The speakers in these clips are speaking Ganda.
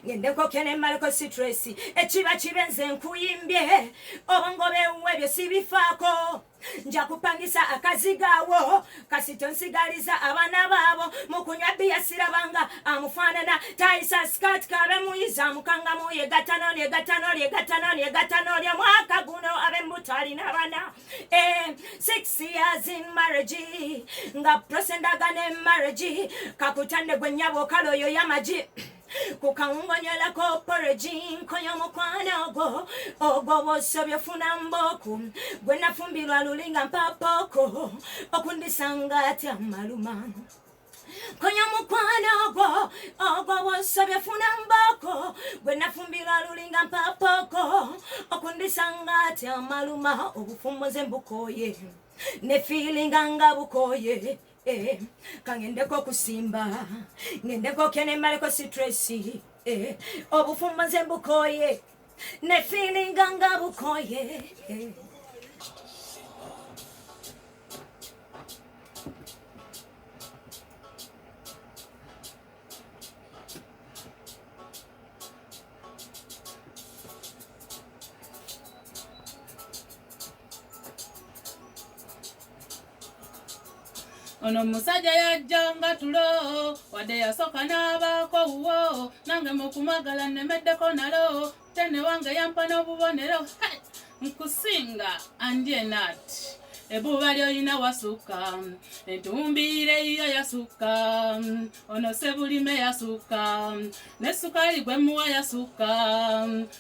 Ngendeko kene maleko stress ekiba kibe nze nkuyimbye obongo bewuwe bye sibifaako nja kupangisa akazigawo kasito nsigaliza abaana baabo mukunywa bbiya sirabanga amufaanana tayisa skirt kabe muyiza amukangamu yegatano lyegatano lyegatano lyegatano lye mwaka guno ab'embuto alina bana 6 years in marriage nga prosendaga ne marriage kakutande gwe nnyabo kale oyo yamagi kukawungonyolako porridge nkoyo mukwano ogwo ogwo bwosobye ofuna mboku gwe nafumbirwa lulinga mpapoko okundisanga atya maluma nkoyo mukwano ogwo ogwo bwosobye ofuna mboko gwe nafumbirwa lulinga mpapoko okundisanga atya maluma obufumbo nze mbukoye ne feelinga nga bukoye. Kangendeko okusimba ngendeko kene maleko stress obufumbo nze mbukoye ne feelinga nga bukoye. Ono musajja yajja nga tulo wadde yasooka n'abaako wuwo nange mu kumwagala nnemeddeko nalo tene wange yampa n'obubonero. Hey! Nkusinga andye nat ebbuba ly'olina wasukka entumbiire yiyo yasukka ono sebulime yasukka ne sukaali gwe muwa yasukka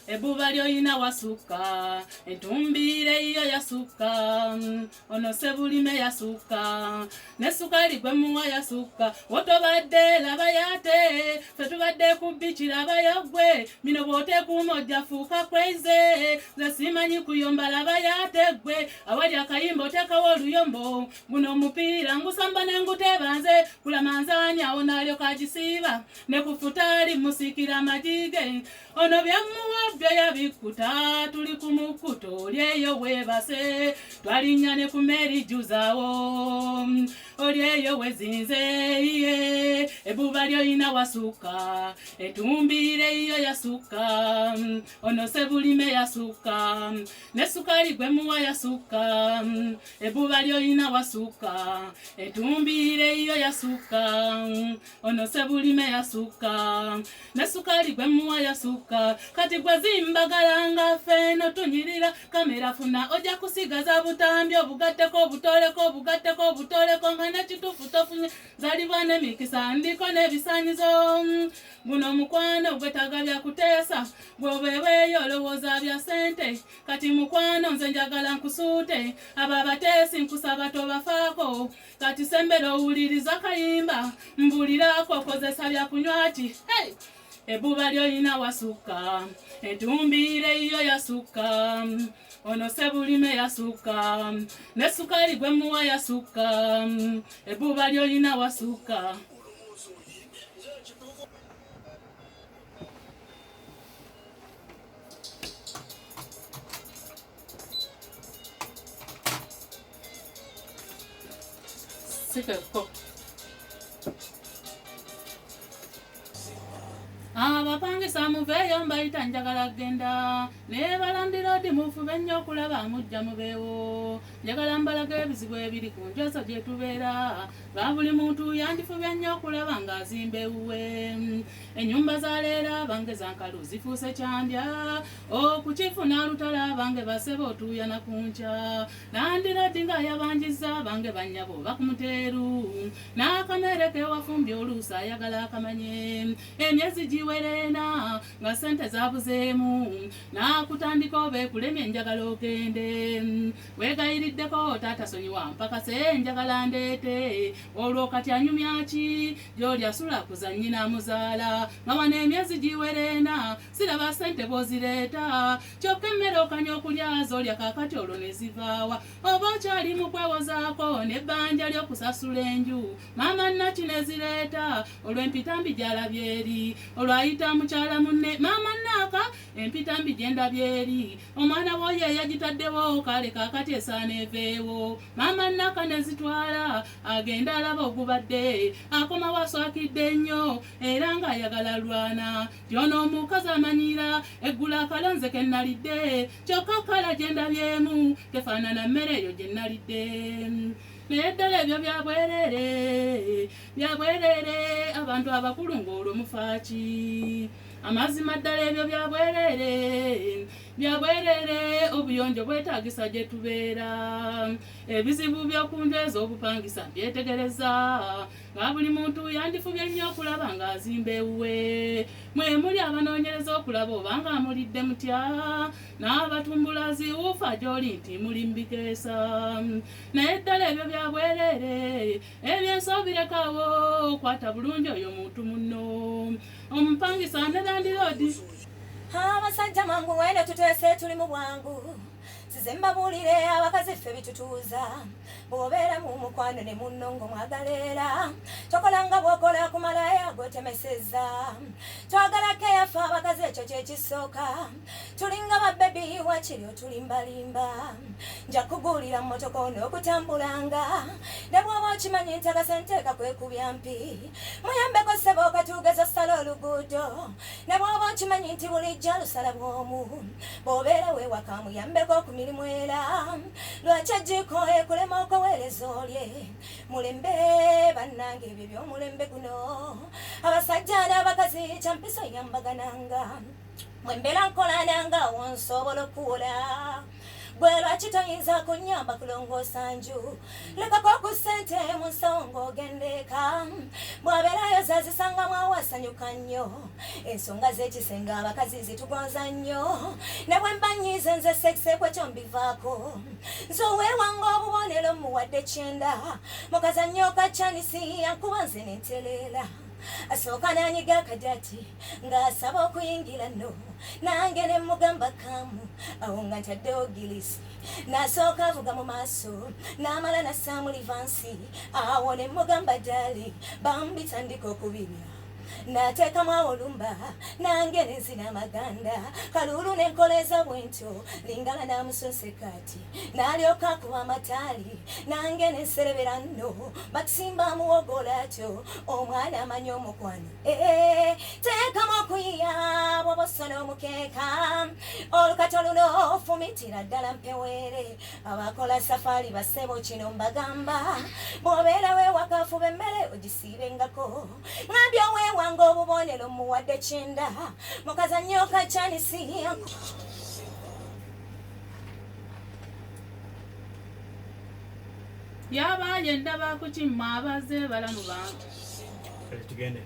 ebbuba ly'olina wasukka entumbiire yiyo yasukka ono sebulime yasukka ne sukaali gwe muwa yasukka wotobadde labayo ate ffe tubadde ku biki labayo ggwe bino bw'oteekuuma ojja fuuka kweze nze simanyi kuyomba labayo ate ggwe awali akayimba oteekawo oluyombo guno omupiira ngusamba ne nguteeba nze kulamanzaani awo n'alyoka agisiiba ne ku futaali musikira amagi ge ono byamuwa byo yabikkuta tuli ku mukkuto oli eyo weebase twalinnya ne ku mmeeri jjuzaawo oli eyo wezinze iye ebbuba ly'olina wasukka entumbiire yiyo yasukka ono sebulime yasukka ne sukaali gwe muwa yasukka ebbuba ly'olina wasukka entumbiire yiyo yasukka ono sebulime yasukka ne sukaali gwe muwa yasukka kati gwe zimbagala nga ffeeno tunyirira kamera funa ojja kusigaza butambi obugatteko obutoleko obugatteko obutoleko nga nekituufu tofunye zalibwa n'emikisa ndiko n'ebisaanyizo guno omukwano gwetaaga bya kuteesa bw'obeeweeyo olowooza bya ssente kati mukwano nze njagala nkusuute abo abateesi nkusaba tobafaako kati sembera owuliriza kayimba mbulirako okozesa bya kunywa ki. Hey! Ebbuba ly'olina wasukka entumbiire yiyo yasukka ono sebulime yasukka ne sukaali gwe muwa yasukka ebbuba ly'olina wasukka. Sikeko. Abapangisa muveeyo mbayita njagala kgenda naye balandiroodi mufube nnyo okulaba mujja mubeewo njagala mbalaga ebizibu ebiri ku nju ezo gye tubeera ba buli muntu yandifubye nnyo okulaba ng'azimba ewuwe ennyumba za leero abange za nkalu zifuuse kyandya okukifuna lutala abange basebe otuuyana ku nkya landiroodi ng'ayabanjizza abange bannyabo bakumuteeru n'akamere kewafumbye oluusi ayagala akamanye emyezi giwereena nga ssente zabuzeemu n'akutandika obeekulemye njagala ogende weegayiriddeko taata sonyiwa mpakase njagala ndeete olwo kati anyumya ki gy'oli asula kuza nnyina amuzaala nga wano emyezi giwereena siraba ssente bw'ozireeta kyokka emmere okanya okulya z'olya kaakati olwo ne zivaawa oba okyali mu kwewozaako n'ebbanja ly'okusasula enju maama Naki ne zireeta olw'empitambi gy'alabye eri olwo. Ng'ayita mukyala munne maama Naaka, empita mbi gye ndabye eri omwana w'oyo eyagitaddewo, kale kaakati esaana eveewo. Maama Naaka ne zitwala, agenda alaba ogubadde, akomawo aswakidde nnyo era ng'ayagala lwana. Tyono omukazi amanyiira eggulo akalonze ke nnalidde, kyokka kkala gye ndabyemu tefaanana mmere eyo gye nnalidde. Naye ddala ebyo bya bwereere, bya bwereere, abantu abakulu ng'olwo mufaaki? Amazima ddala ebyo bya bwereere, bya bwereere, obuyonjo bwetaagisa gye tubeera. Ebizibu by'oku nju ez'obupangisa mbyetegereza, nga buli muntu yandifubye nnyo okulaba ng'azimba ewuwe. Mwe muli abanoonyereza okulaba oba nga mulidde mutya, n'abatumbula ziwuufa gy'oli nti muli mbikeesa. Naye ddala ebyo bya bwereere, ebyensi obirekawo, kwata bulungi oyo muntu munno omupangisa ne landiroodi. Abasajja mangu wene tuteese, tuli mu bwangu. Size mbabuulire, abakazi ffe bitutuuza. Bw'obeera mu mukwano ne munno ng'omwagala, era tokolanga bw'okola kumalaya gwetemeseza. Twagala keyaffe abakazi, ekyo kyekisooka. Tulinga babebi, wakiri otulimbalimba. Nja kuguulira mmotoka n'okutambulanga, ne bw'oba okimanyi nti akasente kakwekubya mpi. Muyambeko ssebo, katugeza sala oluguudo, ne bw'oba okimanyi nti bulijjo alusala bw'omu. Bw'obeera weewaka, muyambeko ku mirimu. Era lwaki ejjiiko ekulema okuweereza olye mulembe? Bannange, ebyo by'omulembe guno. Abasajja n'abakazi kyampiso yambagananga. Mwembeera nkolananga awo nsobola okuwola. Gwe lwaki toyinza kunyamba kulongoosa nju? Lekako ku ssente mu nsawo ng'ogendeeka. Bw'abeerayo zazisangamu awo asanyuka nnyo. Ensonga z'ekisenge abakazi zitugonza nnyo. Ne bwe mba nnyiize nze sex kwekyo mbivaako. Nze oweewanga obubonero muwadde kyenda mukazannyo ka kyanisi, yankuba nze nentereera. Asooka n'anyiga akajati ng'asaba okuyingira, nno nange ne mugamba kaamu awo nga ntaddewo gilisi. N'asooka avuga mu maaso, n'amala nassaamu reverse. Awo ne mugamba, "Darling, bambi tandika okubibya." N'ateekamu awo olumba, nange nenzina amaganda kaluulu nenkoleeza bwentyo lingala. N'amusonseka ati n'alyoka akuba amataali, nange nenserebera nno bakisimba amuwogola atyo. Omwana amanyi omukwano. Eh, teekamu okuyiya bw'oba osona omukeeka. Olukato luno fumitira ddala mpeweere. Abakola safaari basebo, kino mbagamba, bw'obeera weewaka fuba emmere ogisiibengako. Ngambye oweewanga obubonero muwadde kyenda mukazannyo ka kyanisi. Yabaye ndaba ku kimmwe abazze balamu bange. Kale tugende.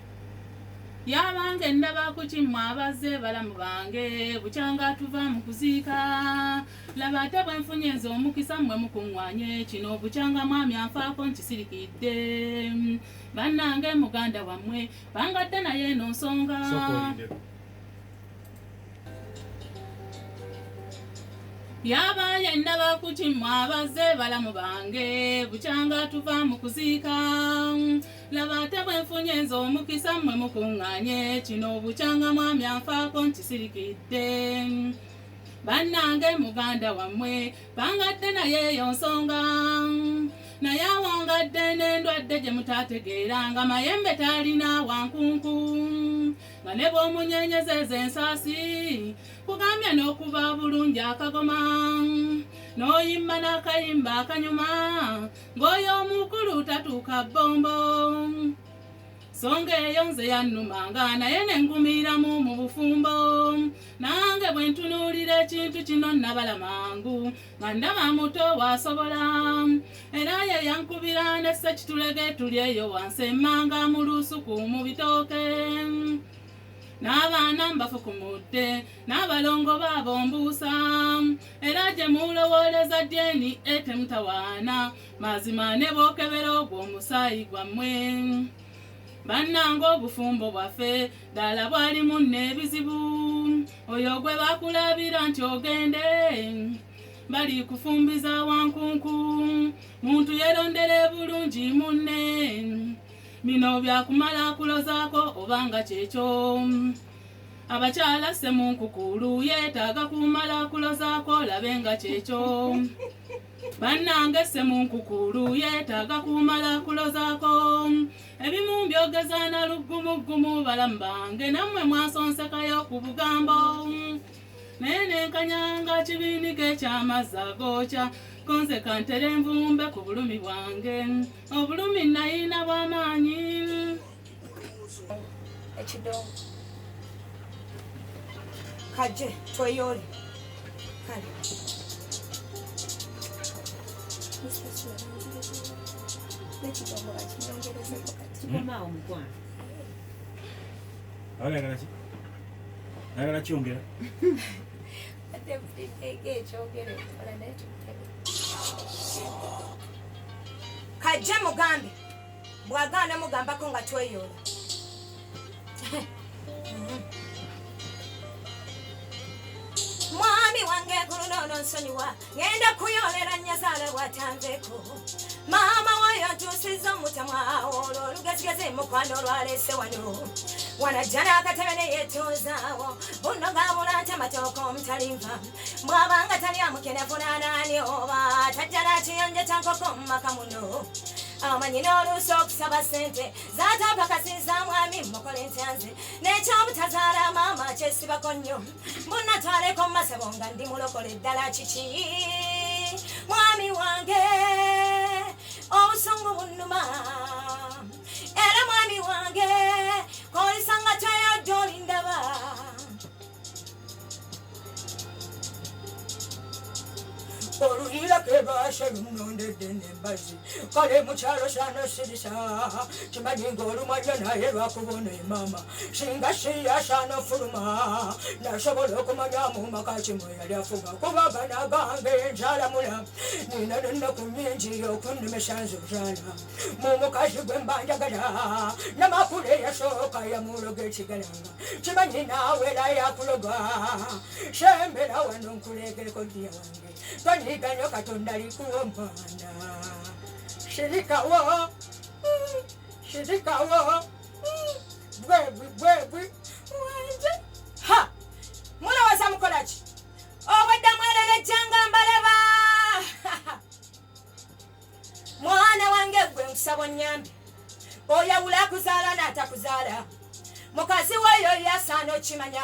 Yabange ndaba ku kimmwe abazze balamu bange, bukyanga tuva mu kuziika. Laba ate bwe nfunye nze omukisa, mmwe mukuŋŋwanye kino. Bukyanga mwami anfaako nkisirikidde. Bannange, muganda wammwe bangadde naye eno nsonga. Sooka olindeko. Yabaye ndaba ku kimmwe abazze balamu bange, bukyanga tuva mu kuziika. Laba ate bwe nfunye nze omukisa, mmwe mukuŋŋaanye kino. Bukyanga mwami anfaako nkisirikidde. Bannange, muganda wammwe bangadde naye eyo nsonga. Naye awangadde n'endwadde gye mutaategeera, nga mayembe talina wankunku, nga ne bw'omunyenyeza ensaasi kugambye n'okuba bulungi akagoma, n'oyimba n'akayimba akanyuma, ng'oyo omukulu tatuuka bbombo. Songa eyo nze yannumanga, naye ne ngumiramu mu bufumbo. Nange bwe ntunuulira ekintu kino nabala mangu nga ndaba muto waasobola. Era ye yankubira ne ssekitulege, tuli eyo wansi emmanga mu lusuku mu bitooke, n'abaana mbafukumudde n'abalongo baabo mbuusa. Era gye mulowooleza dyeni etemutawaana, mazima ne bookebera ogwo omusaayi gwammwe. Bannange, obufumbo bwaffe ddala bwalimu n'ebizibu. Oyo gwe bakulabira nti ogende bali kufumbiza wankunku, muntu yerondere bulungi munne. Bino byakumala kulozaako obanga kyekyo. Abakyala ssemunkukulu yeetaaga kumala kulozaako olabe nga kyekyo. Bannange ssemunkukulu yeetaaga kumala kulozaako. Ebimu mbyogeza na luggumuggumu balamu bange nammwe mwansonsekayo ku bugambo. Naye nenkanyanga kibinika eky'amazzi agookya konze kantere nvumbe ku bulumi bwange. Obulumi nayina bw'amaanyi. Ekidongo kajje tweyole kale. Kikomaawo mukwano. Ayagala ki? Ayagala kyongera. Kajje mugambe bw'agaana mugambako nga tweyoola. Mwami wange ku luno nsonyiwa ngenda kuyolera nnyazaala bw'atanveeko. Maama wayo ntuusizza omutamwa olwo olugezigezi mukwano olwaleese wano. Wanajja n'akatebe ne yeetuuzaawo buno gaabula nti amatooka omutalimva. Bw'abanga talya mukene avunaanaani oba tajja n'akiyonjo kya nkoko mu maka muno. Amanyi n'oluusi okusaba ssente z'atapakasiza mwami mukole ntya nze n'ekyobutazaala maama kyesibako nnyo. Mbunatwaleko mu masabo nga ndi mulokole ddala kiki. Mwami wange obusungu bunnuma era mwami wange kolisanga tweyodde olindaba. Oluyira kebashe lunondedde n'embazi kale mu kyalo kyano sirisa kimanyi ng'olumwajja naye lwakubona emaama singa siyasano fuluma nasobola okumanya mu maka kimwe yali afuga kuba bana gange nzalamula nina n'ennaku nnyingi okunnemesa nze ozaala mu mukazi gwe mba njagala namakula eyasooka yamuloga ekigalanga kimanyi naawe era yakuloga sembera wano nkulegereko ddiya wange tonyiga nnyo Katonda alikuwa omwana. Sirikawo, sirikawo, bwebwi bwebwi wanje. Ha! Mulowooza mukola ki? Obwedda mwererejjanga mbalaba. Mwana wange gwe nkusaba onnyambe. Oyawula akuzaala n'atakuzaala. Mukazi weeyo yasaana okimanya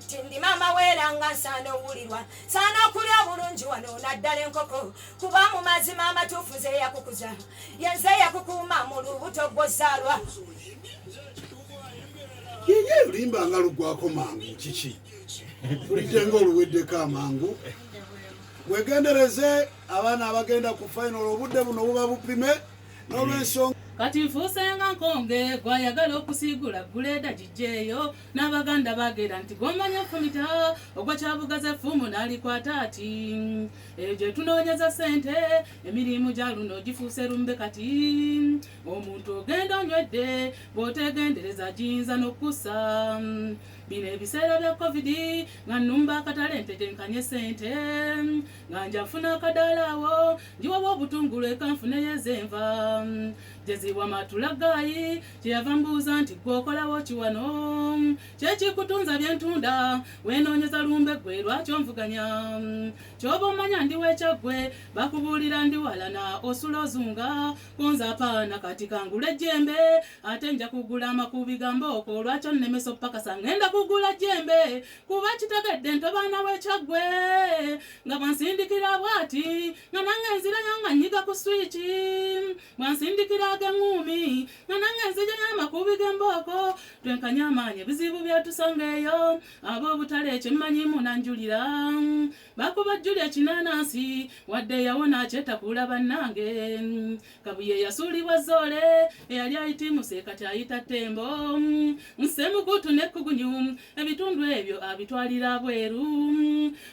nti ndi maama weera nga nsaana owulirwa. Saana okulya obulungi wano naddala enkoko kuba mu mazima amatuufu nze yakukuza. Ye nze yakukuuma mu lubuto gw'ozaalwa. Yeye oluyimba nga luggwako mangu kiki? Tulidde ng'oluweddeko amangu. Wegendereze abaana abagenda ku final obudde buno buba bupime n'olwensonga. Kati nfuuse nga nkonge gwayagala okusiigula guleeda gijjeeyo n'abaganda baagera nti gw'omanya fumita ogwa kyabugaza effumu n'alikwata ati eyo gye tunoonyeza ssente emirimu gya luno gifuuse lumbe kati omuntu ogenda onywedde bw'otegendereza giyinza n'okkussa. Bino ebiseera bya covid nga nnumba akatale ntetenkanye ssente nga nja nfuna akadaala awo ngiwawa obutungulu eka nfuneyo ez'enva gyeziwa matulagayi kyeyava mbuuza nti gwe okolawo ki wano kyekikutunza bye ntunda weenoonyeza lumbe gwe lwaki onvuganya kyoba omanya ndi w'ekyaggwe bakubuulira ndi walana osula ozunga kunze apaana kati kangula ejjembe ate nja kugula amakubi ga mbooko lwaki onnemesa oppakasa ngenda kugula jjembe kuba kitegedde ntobaana w'ekyaggwe nga bwansindikira bw'ati nga nange nzirayo nga nnyiga ku swiki bwansindikira ag'eŋŋuumi nga nange nzijayo amakubi g'embooko twenkanye amaanyi ebizibu byetusanga eyo ab'obutale kyemmanyi munanjulira bakuba jjuli ekinaanansi wadde yawona kyetakula bannange Kabuye yasuulibwa Zoole eyali ayitimuse kati ayita Ttembo Nsemukutu ne Kugunyu ebitundu ebyo abitwalira bweru.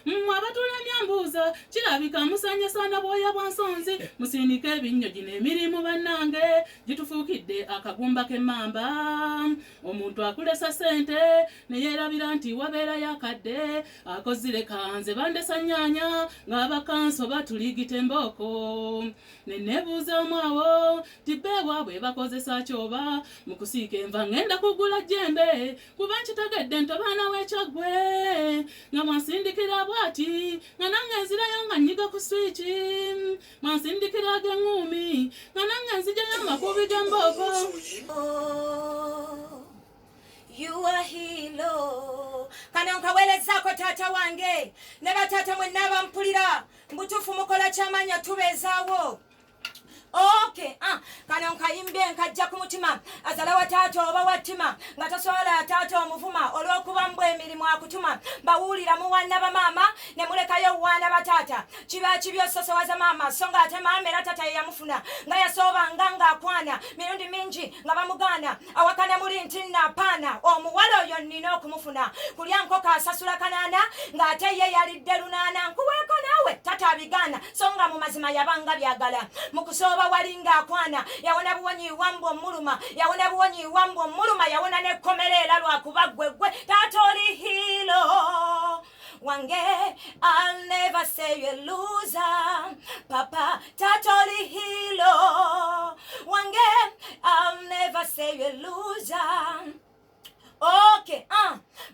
Mmwe abatulemya mbuuza kirabika musanyasana bwoya bwa nsonzi musindike ebinnyo gino emirimu bannange gitufuukidde akagumba k'emmamba. Omuntu akulesa ssente Ne yeerabira nti wabeerayo akadde akozireka nze bandesa nnyaanya ng'abakanso batuligita embooko. Ne neebuuza omu awo nti bbeewa bwe bakozesa kyoba mu kusiika enva ngenda kugula jjembe kuba nkitegedde nti abaana w'ekyaggwe nga mwansindikira bw'ati nga nange nzirayo nga nnyiga ku swiki mwansindikira ag'eŋŋuumi nga nange nzijayo amakubi g'embooko. You are hero. Kano nkaweerezaako taata wange ne bataata mwenna abampulira mbutuufu mukola kyamaanyi tubeezaawo. Okay, kano nkayimbye nkajja ku mutima azala wa taata oba wa ttima nga tosobola taata omuvuma olw'okuba mbwa emirimu akutuma bawulira muwanna bamaama ne mulekayo waana bataata kiba kibi ososowaza maama so nga ate maama era taata ye yamufuna nga yasoobanga ng'akwana mirundi mingi nga bamugaana awakana muli nti nnapaana omuwala oyo nnina okumufuna kulya nkoko asasula kanaana ng'ate ye yalidde lunaana nkuweeko naawe tata abigaana so nga mu mazima yabanga byagala mu kusooba wali ng'akwana yawona buwonyi wambwa omuluma yawona buwonyi wambwa omuluma yawona n'ekkomera era lwakuba ggwe ggwe taata oli hero wange. I'll never say you're a loser. Papa, tata oli hero wange. I'll never say you're a loser. Okay,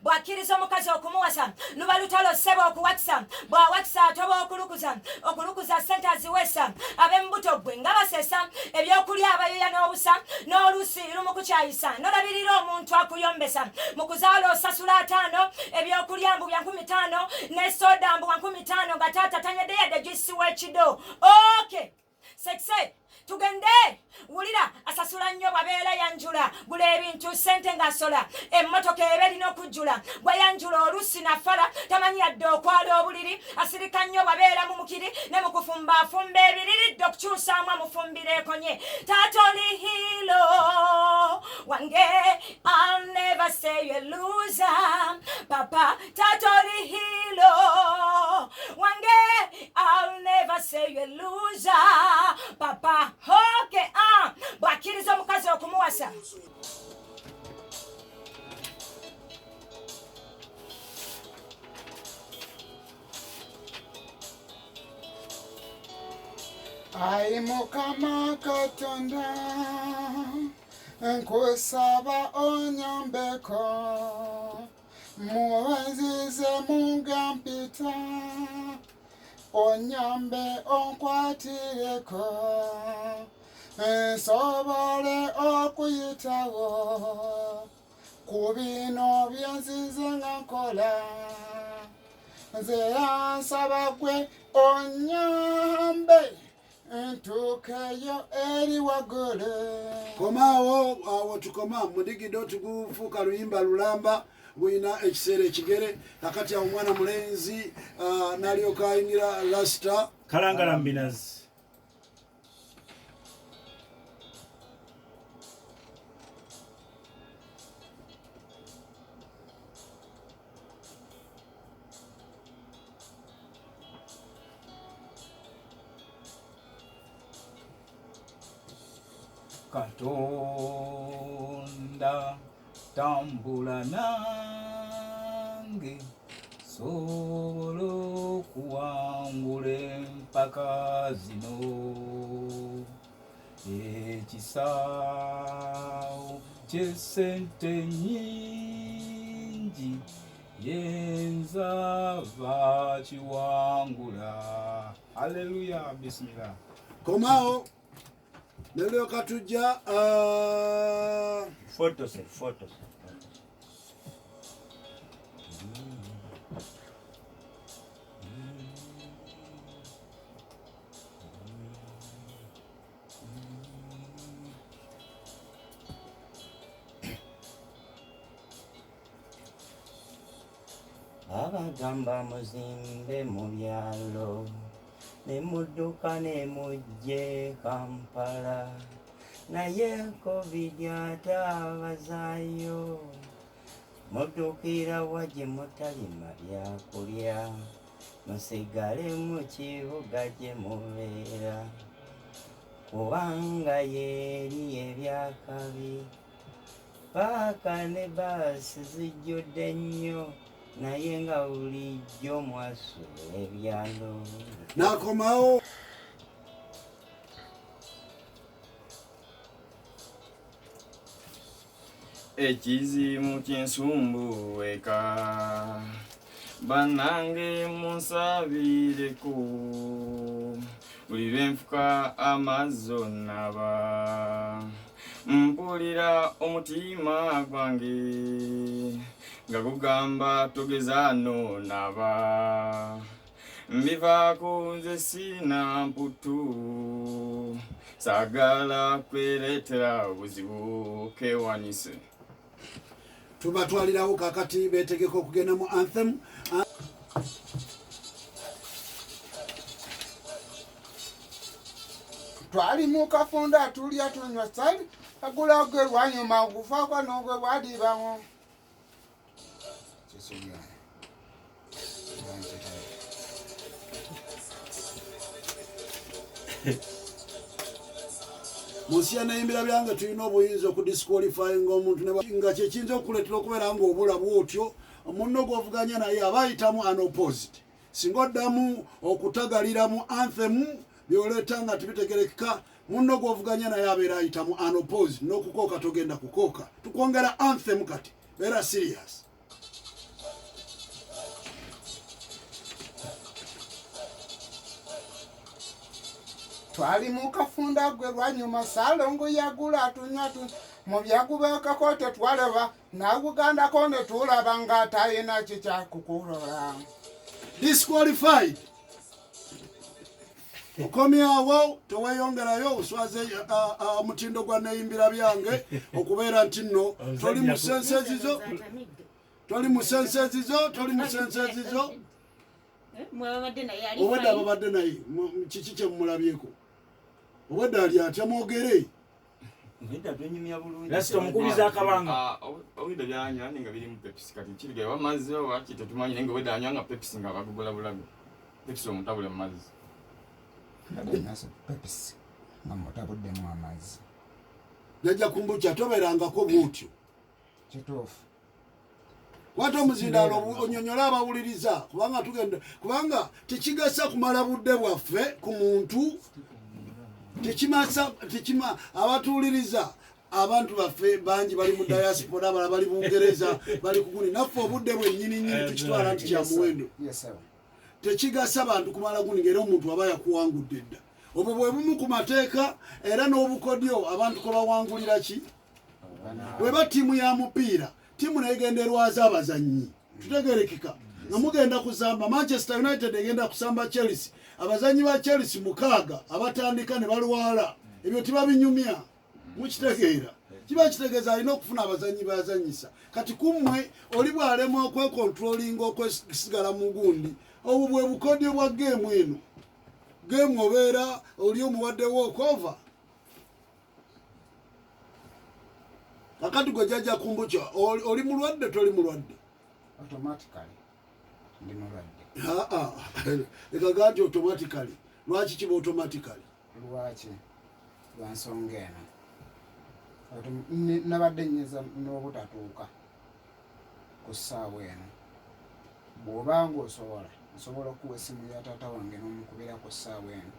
bw'akkiriza omukazi okumuwasa luba lutalo ssebo okuwakisa bw'awakisa atoba okulukuza okulukuza ssente aziweesa ab'embuto ggwe nga basesa ebyokulya abayoya n'obusa n'oluusi lumukukyayisa nolabirira omuntu akuyombesa mu kuzaala osasula ataano ebyokulya mbu bya 50,000 ne soda mbu wa 50,000 nga taata tanywedde yadde juice w'ekido. Okay, sekise tugende wulira asasula nnyo bw'abeera yanjula gula ebintu ssente ng'asola emmotoka eba erina okujjula bweyanjula oluusi nafala tamanyi yadde okwala obuliri asirika nnyo bw'abeera mu mukiri ne mu kufumba afumba ebiriridde okukyusaamu amufumbira ekonye. Taata oli hero wange. I'll never say you're a loser. Papa, taata oli hero wange. I'll never say you're a loser. Papa, okay, bw'akkiriza omukazi okumuwasa. Ayi Mukama Katonda, nkusaba onyambeko muwenzize munga mpita onyambe onkwatireko nsobole okuyitawo ku bino byenzize nga nkola nze ansaba gwe onyambe ntuukeyo eri waggulu. Komaawo awo tukoma mudigido tugufuuka luyimba lulamba gulina ekiseera ekigere kakati awo omwana mulenzi n'alyoka ayingira lasita Kalangala Mbinazi. Katonda tambula nange sobola okuwangula empaka zino ekisaawo ky'essente nnyingi yenza bakiwangula. Haleluya, bisimila. Komaawo nelyoka tujja Photose, photose. Abagamba muzimbe mu byalo ne mudduka ne mujje Kampala naye COVID atabazaayo muddukira wa gye mutalima byakulya musigale mu kibuga gye mubeera kubanga yeeri ebyakabi. Paaka ne baasi zijjudde nnyo naye nga bulijjo mwasula ebyalo. N'akomawo. Ekizimu ky'ensumbu eka bannange munsabireko buli lwenfuka amazzi onaba mpulira omutima gwange nga gugamba togeza nonaba mbivaako nze sina mputu saagala kwereetera buzibu kewanise. Tubatwalirawo kakati betegeka okugenda mu anthem. Twali mu kafunda tulya tunywa sali agula gwe lwanyuma okufaako n'ogwe bwadibamu. Mu nsi ya Neyimbira Byange tulina obuyinza okudisqualifyinga omuntu nga kyekiyinza okukuleetera okubeera ng'obula bw'otyo munno gw'ovuganya naye aba ayitamu unopposed. Singa oddamu okutagalira mu anthem by'oleeta nga tebitegerekeka, munno gw'ovuganya naye abeera ayitamu unopposed n'okukooka togenda kukooka. Tukwongera anthem kati, beera serious. Twali mu kafunda gwe lwanyuma Ssalongo yagula tunywa mu byakubekako tetwalaba nagugandako ne tulaba nga talina kikyakukulola. Disqualified. Okomyawo teweyongerayo oswaze omutindo gwa Neyimbira Byange okubeera nti nno toli mu sensezizo, toli mu sensezizo, toli mu sensezizo. Obwedda ababadde naye kiki kye mumulabyeko? Obwedda ali atya mwogere? Omukubiza akabanga. Obwedda byanywa nga birimu Pepsi kati kiriga oba mazzi oba ki tetumanyi naye nga obwedda anywa nga Pepsi nga bagugula bulago. Pepsi omutabule mu mazzi. Pepsi nga mutabuddemu amazzi. Jjajja Kumbukya tobeerangako bw'otyo. Kituufu. Kwata omuzindaalo onyonyole abawuliriza kubanga tugenda kubanga tekigasa kumala budde bwaffe ku muntu tekimasa tekima abatuwuliriza abantu baffe bangi bali mu diaspora abalala bali Bungereza bali kuguni naffe obudde bwennyini nnyini tukitwala nti kya muwendo. Tekigasa bantu kumala gundi ng'era omuntu aba yakuwangudde dda. Obwo bwe bumu ku mateeka era n'obukodyo abantu kwe bawangulira ki? Bweba ttiimu ya mupiira ttiimu negenda erwaza abazannyi tutegerekeka nga mugenda kusamba Manchester United egenda kusamba Chelsea abazannyi ba Chelsea 6 abatandika ne balwala ebyo tibabinyumya mukitegeera kiba kitegeeza alina okufuna abazannyi bazannyisa kati kummwe oli bw'alema okwekontrolinga okwesigala mu gundi obwo bwe bukodyo bwa geemu eno geemu obeera oli omuwaddewo okoova. Kakati gwe Jjajja Kumbukya oli mulwadde toli mulwadde? Automatically ndi mulwadde. Leka nti automatically. Lwaki kiba automatically? Lwaki? Lwa nsonga eno. Nabadde nnyinza n'obutatuuka ku ssaawa eno. Bw'oba ng'osobola, nsobola okuwa essimu ya taata wange n'omukubira ku ssaawa eno.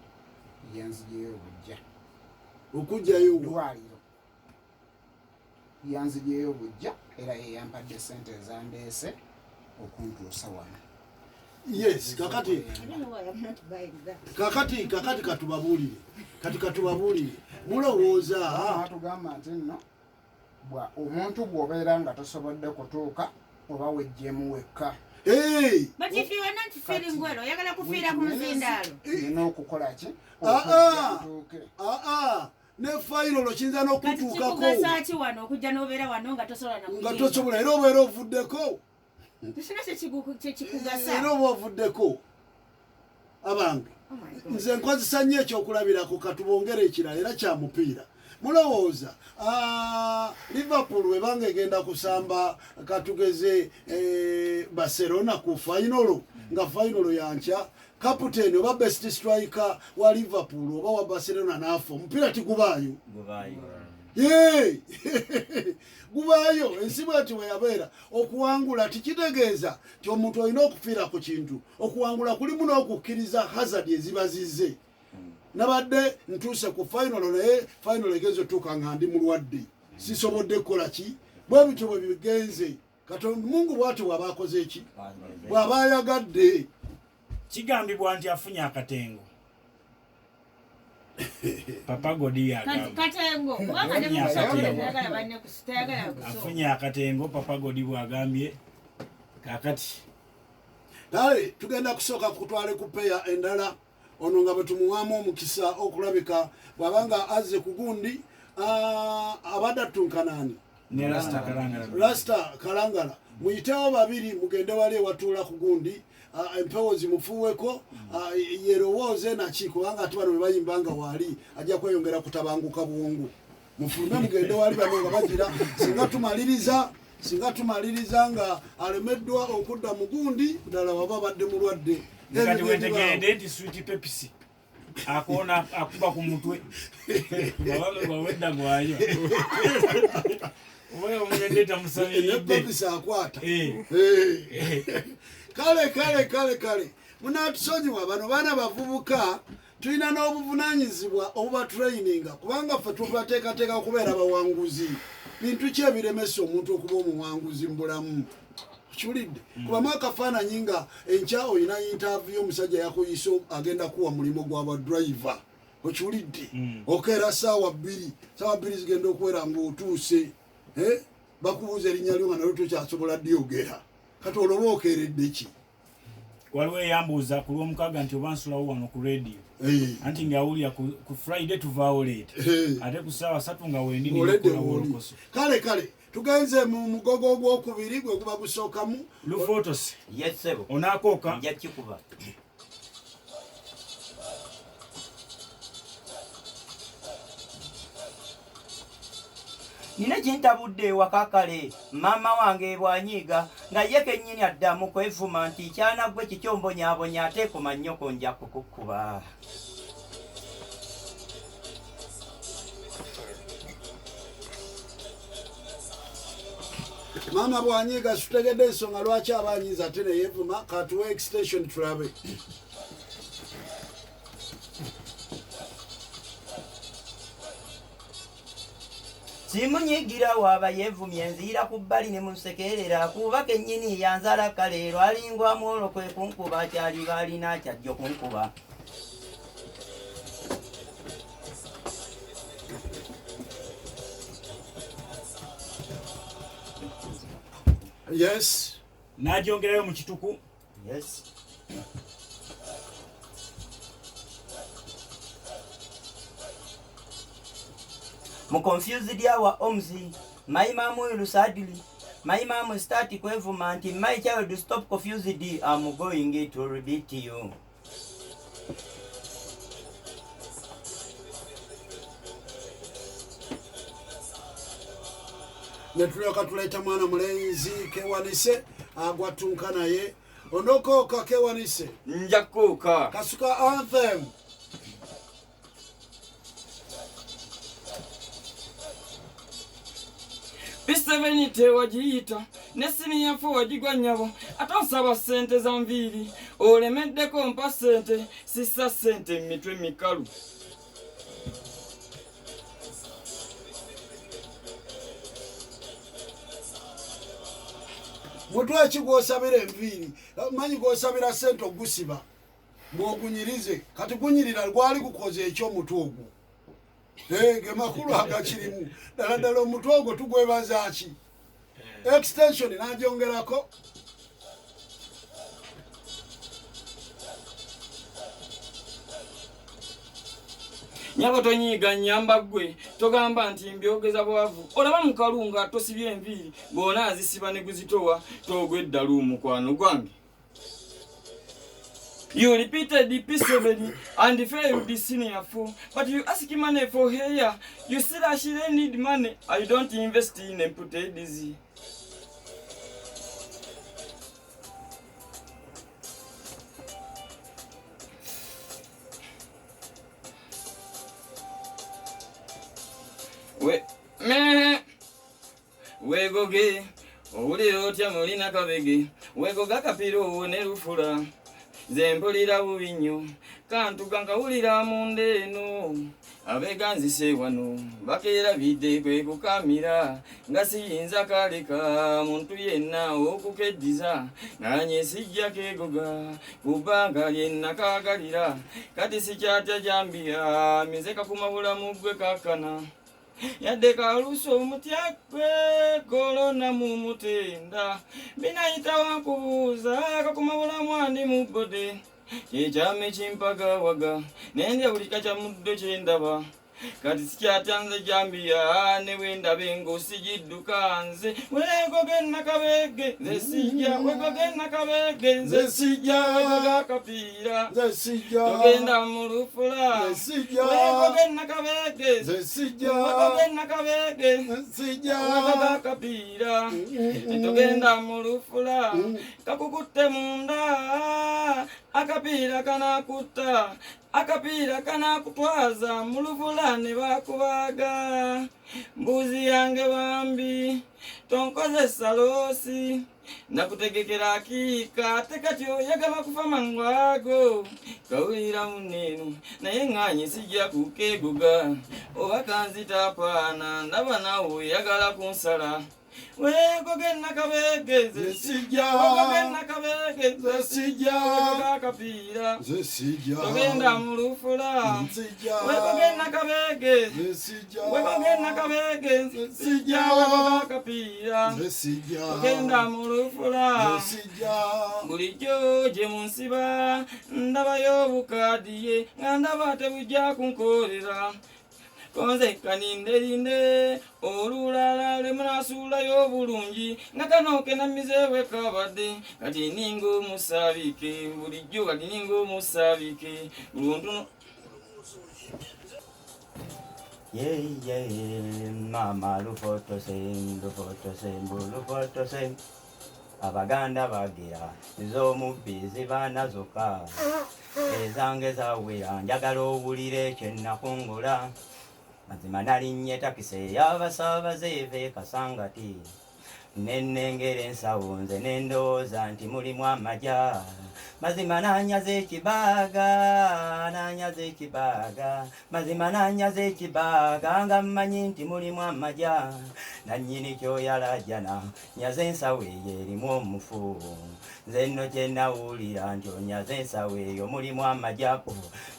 Yanziggyeyo bujja. Okuggyayo ddwaliro. Yanziggyeyo bujja era ye yampadde ssente ezandeese okuntuusa wano. Yes, kakati kakati kakati katubabuulire. Kati katubabuulire. Mulowooza atugamba nti nno bwa omuntu bw'obeera nga tosobodde kutuuka oba wejjeemu wekka. Hey! But if you are not feeling well, oyagala kufiira ku muzindaalo. Nina okukola ki? Ne fayiro olwo kiyinza n'okutuukako. Kati kikugasa ki wano okujja n'obeera wano nga tosobola na kuyimba? Nga tosobola era obeera ovuddeko. Tekirina kyekikugasa. Era oba ovuddeko. Abange. Nze nkozesa nnyo ekyokulabirako katubongere ekirala era kya mupiira. Mulowooza Liverpool ebanga egenda kusamba katugeze Barcelona ku finalo nga finalo yankya captain oba best striker wa Liverpool oba wa Barcelona n'afa omupiira tigubaayo. Yee! Gubaayo ensi bweti bwe yabeera. Okuwangula tikitegeeza nti omuntu olina okufiira ku kintu. Okuwangula kulimu n'okukkiriza hazard eziba zizze. Nabadde ntuuse ku final, naye final egenze otuuka nga ndi mulwadde, sisobodde kukola ki. Bwe bityo bwe bigenze. Katonda Mungu bw'atyo bw'aba akoze eki, bw'aba ayagadde. Kigambibwa nti afunye akatengo. Papa Godi yagamba. Katengo, kubanga ne Afunye mu kusoma akatengo. tayagala banne tayagala kusoma. Afunye akatengo Papa Godi bw'agambye. Kaakati. Kale tugenda kusooka kutwale ku peya endala, ono nga bwe tumuwaamu omukisa okulabika bw'aba nga azze ku gundi, abadde attunkanaani Ne Rasta Kalangala. Rasta Kalangala, muyitewo babiri mugende wali ewatuula ku gundi, empewo zimufuuweko, yerowooze naki, kubanga ate bano bwe bayimba nga waali ajja kweyongera kutabanguka bwongo. Mufulume mugende wali bano nga bagira. Singa tumaliriza nga alemeddwa okudda mu gundi ddala, waba badde mulwadde. Kati Ebyo wetegeredde nti Sweet Pepsi akoona akuba ku mutwe wawedda gwanywa oba omugende Ne tamusabiridde. Pepsi akwata. Eh. Eh. Kale kale kale kale, munatusonyiwa, bano baana bavubuka, tulina n'obuvunanyizibwa obubatraininga, kubanga ffe tubateekateeka okubeera bawanguzi. Bintu ki ebiremesa omuntu okuba omuwanguzi mu bulamu? Kiwulidde kubamu akafaananyi nga enkya olina interview, omusajja yakuyise, agenda kuwa mulimu gwaba driver. Okiwulidde? Okeera saawa 2, saawa 2 zigenda okuwera ng'otuuse. Eh? Bakubuuza erinnya lyo nga nalyo tokyasobola dyogera. Kati olwo oba okeeredde ki? Waliwo eyambuuza ku Lwomukaaga nti oba nsulawo wano ku radio, anti ngaawulira ku Friday tuvaawo late, ate ku ssaawa 3 nga wendi. Oledde ninakola wooli. wolokoso. Kale kale, tugenze mu mugogo ogwokubiri, gwe guba gusookamu. Lufotosi. Yes, sebo. Onakooka. Nja kikuba. Nina kintabudde ewaka. Kale maama wange bw'anyiiga nga ye kennyini addamu kwevuma nti kyana gwe kikyombonyaabonya, ate koma nnyoko nja kukukuba. Maama bwanyiiga, tutegedde ensonga lwaki aba anyiiza ate neyevuma. Katuwe extension tulabe. Simunyigira, waaba yeevumye nziira ku bbali ne munsekerera, kuba kennyini yanzala. Kale lwalingwamu olwo kwe kunkuba, kyaliba alina kyajja okunkuba. Yes. N'agyongerayo mu kituku. Yes. Mu confused hour omzi my mom will sadly, my mom start kwevuma nti my child, stop confused, I'm going to repeat you. Ne tulyoka tuleeta mwana mulenzi kewanise agwatunka naye onokooka kewanise. Nja kuuka. Kasuka anthem. P7 tewagiyita ne senior 4 wagigwa nnyabo, ate osaba ssente za nviiri, olemeddeko mpa ssente, sissa ssente mu mitwe mikalu. Mutwe ki gwosabira enviiri? Manyi gwosabira sente ogusiba bw'ogunyirize, kati gunyirira gwali gukoze ekyomutwe ogwo. Eh, ge makulu agakirimu ddala ddala. Omutwe ogwo tugwebaza ki? Extension n'agyongerako. Nyabo tonyiiga, nnyamba ggwe, togamba nti mbyogeza bwavu. Olaba mukalu nga tosibye enviiri, bw'ona azisiba ne guzitowa, toogwa eddalu mukwano gwange. You repeated the P7 and failed the senior 4, but you ask money for hair. You still actually need money. I don't invest in empty disease. We, Me wegoge owulira otya mulina kabege wegoga akapiira owo ne lufula nze mpulira bubi nnyo kantuga nkawulira munda eno abeganzise wano bakeerabidde kwe kukamira nga siyinza kaleka muntu yenna okukeddiza nanye sijja kegoga kubanga lye nakaagalira kati sikyatya jambiya mize kakuma bulamu gwe kakana yadde kalusa omutya gwe kolona mumutenda binayita wankubuuza kakuma bulamu andi mu bbode kyekyama ekimpagawaga nendya buli kika kya muddo kyendaba kati sikyatya nze jambiya ne bwendaba engosi gidduka nze wegoge nakabege nze sijja wegoge nakabege nze sijja wegoge akapiira nze sijja togenda mu lufula nze sijja wegoge nakabege nze sijja wegoge nakabege nze sijja wegoge akapiira togenda mu lufula kakukutte munda akapiira kanakutta akapiira kanakutwaza mu lufula ne bakubaga mbuzi yange bambi tonkozesa loosi nakutegekera akiika ate kati oyagala kufa mangu ago kawulira muneeno naye ŋŋaanyi sijja kukeeguga oba kanzitapaana ndaba naawe oyagala kunsala wegoge nakabege nze sijja wegoge nakabege nze sijja wegoge akapiira nze sijja togenda mu lufula sijja wegoge nakabege nze sijja wegoge nakabege nze sijja wegoge akapiira nze sijja togenda mu lufula nze sijja bulijjo gye munsiba ndabayo obukadiye nga ndaba tebujja kunkolera konze kaninderinde olulala lwe munaasuulayo obulungi nga kano kenamize bwe kabadde kati ninga omusaabike bulijjo kati ninga omusaabike luntu Ye mama lufotose lufotose lufotose abaganda bagira ez'omubbi zibaana zokka ezange zawera njagala owulire kye nakungula mazima nalinnye takisi ey'abasaabaze eva e Kasangati nennengera ensawo nze nendowooza nti mulimu amagya mazima nanyaza ekibaaga nanyaza ekibaaga mazima nanyaza ekibaaga nga mmanyi nti mulimu amagya nannyini kyoyalajjana nyaza ensawo eyo erimu omufu nze nno kye nawulira nti onyaza ensawo eyo mulimu amagya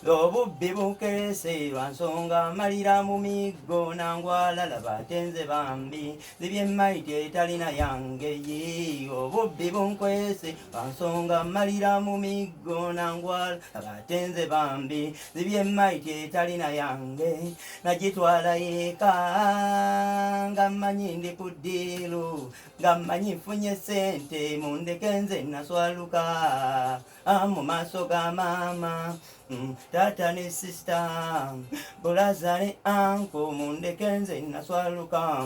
obubbi bukeese lwa nsonga malira mu miggo nangwala laba ate nze bambi zibye mayiti etalina yange ye obubbi bunkwese lwa nsonga malira mu miggo nangwala laba ate nze bambi zibye mayiti etalina yange nagitwala yeka nga mmanyi ndi ku ddiiru nga mmanyi nfunye ssente mundeke nze naswaluka mu maaso ga maama taata ne sisita bulaza ne anko mundeke nze naswaluka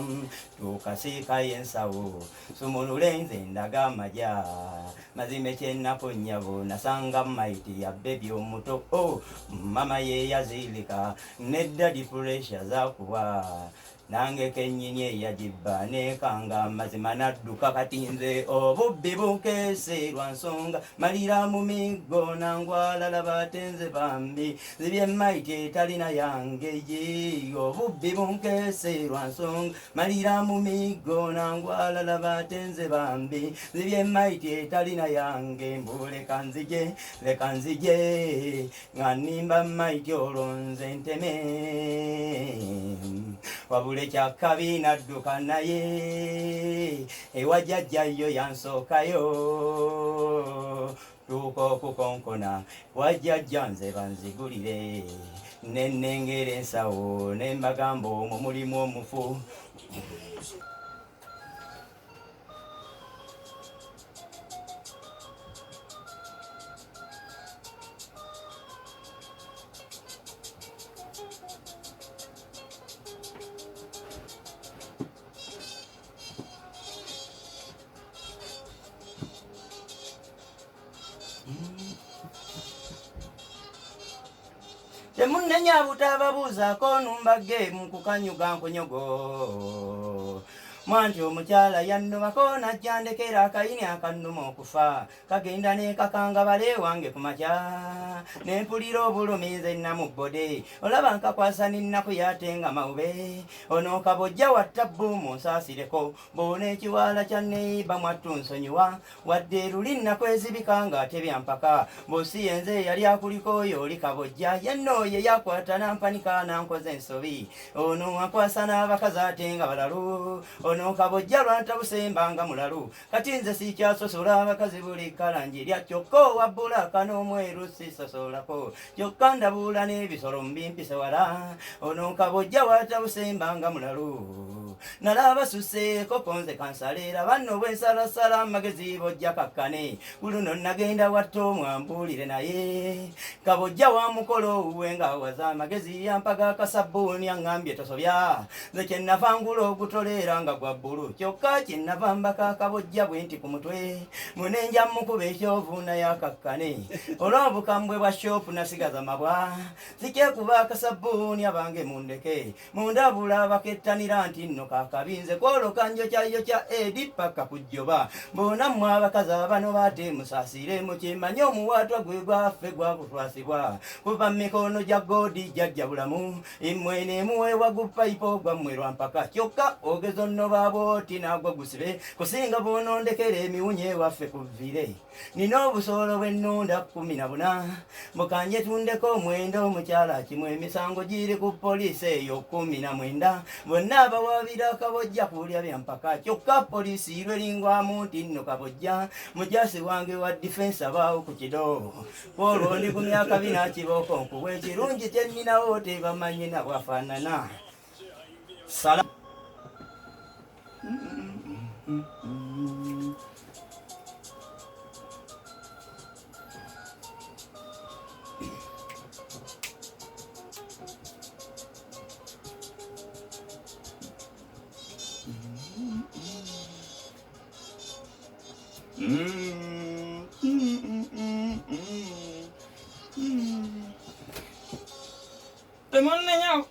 tukasiikayo ensawo sumulule nze ndaga amagya mazima ekyennaku nnyabo nasanga mayiti ya bebi omuto o mama ye yaziirika nedda dipuresha zakuba nange kennyini eyagibba neekanga mazima nadduka kati nze obubbi bukeese lwa nsonga malira mu miggo nangwala laba ate nze bambi zibye mayiti etalina yange ye obubbi bunkeese lwa nsonga malira mu miggo nangwala laba ate nze bambi zibye mayiti etalina yange mbu leka nzije nga nnimba mayiti olwo nze nteme wabula ekyakabi nadduka naye ewa jjajjayo yansookayo tuuka okukonkona wajjajja nze banzigulire nennengera ensawo ne mbagamba omwo mulimu omufu. Temunnenya butababuuzaako numba geemu kukanyuga nkunyogo. Mwanti omukyala yannobako najja ndekera akayini akannuma okufa kagenda nekakanga bale wange ku makya ne mpulira obulumi nze namubbode olaba nkakwasa n'ennaku yatenga mawube ono kabojja wa ttabbu munsaasireko mbona ekiwaala kya neiba mwattu nsonyiwa wadde luli nnaku ezibika ng'ate byampaka bosi yenze eyali akuliko oyo oli kabojja yenno ye yakwata nampanika nankoza ensobi ono akwasa n'abakazi ate nga balalu ono kabojja lwantabusemba nga mulalu kati nze sikyasosola abakazi buli kalangi lya kyokka owa bbulaaka n'omweru sisosolako kyokka ndabuula n'ebisolo mubimpise wala ono kabojja watabusemba nga mulalu nalaba suseeko konze kansaleera banno bwensalasala amagezi bojja kakkane kuluno nagenda watta omwambuulire naye kabojja wa mukolo owuwe ng'awaza amagezi yampaga akasabbuuni aŋŋambye tosobya nze kyenava ngula ogutoleera nga gwa bbulu kyokka kyenava mbaka akabojja bwe nti ku mutwe munenja mukuba ekyovu naye akakkane olw'obukambwe bwa shopu nasigaza mabwa sikyekuba akasabbuuni abange mundeke mundabula abakettanira nti nno kakabinze kwoloka njokyayo edi paka kujjoba mbona mmwe abakazi abano baate musaasire mukimanye omuwaatwa gwe gwaffe gwakutwasibwa kuva mu mikono gya godi jjajja bulamu immwe nemuweebwa gupayipo gwammwe lwampaka kyokka ogeza onnoba bw'oti nagwo gusibe kusinga bw'onondekera emiwunyo ewaffe kuvire nina obusolo bw'ennunda 14 mukanje tundeko 9 omukyala kimu emisango giri ku poliisi eyo 19 bonna abawabira kabojja kulya byampaka kyokka poliisi lweringwamu nti nno kabojja mujasi wange wa difensi abaawo ku kido olwo ndi ku myaka 4 kibooko nkuwa ekirungi kye nninawo tebamanyi na bwafaanana sala.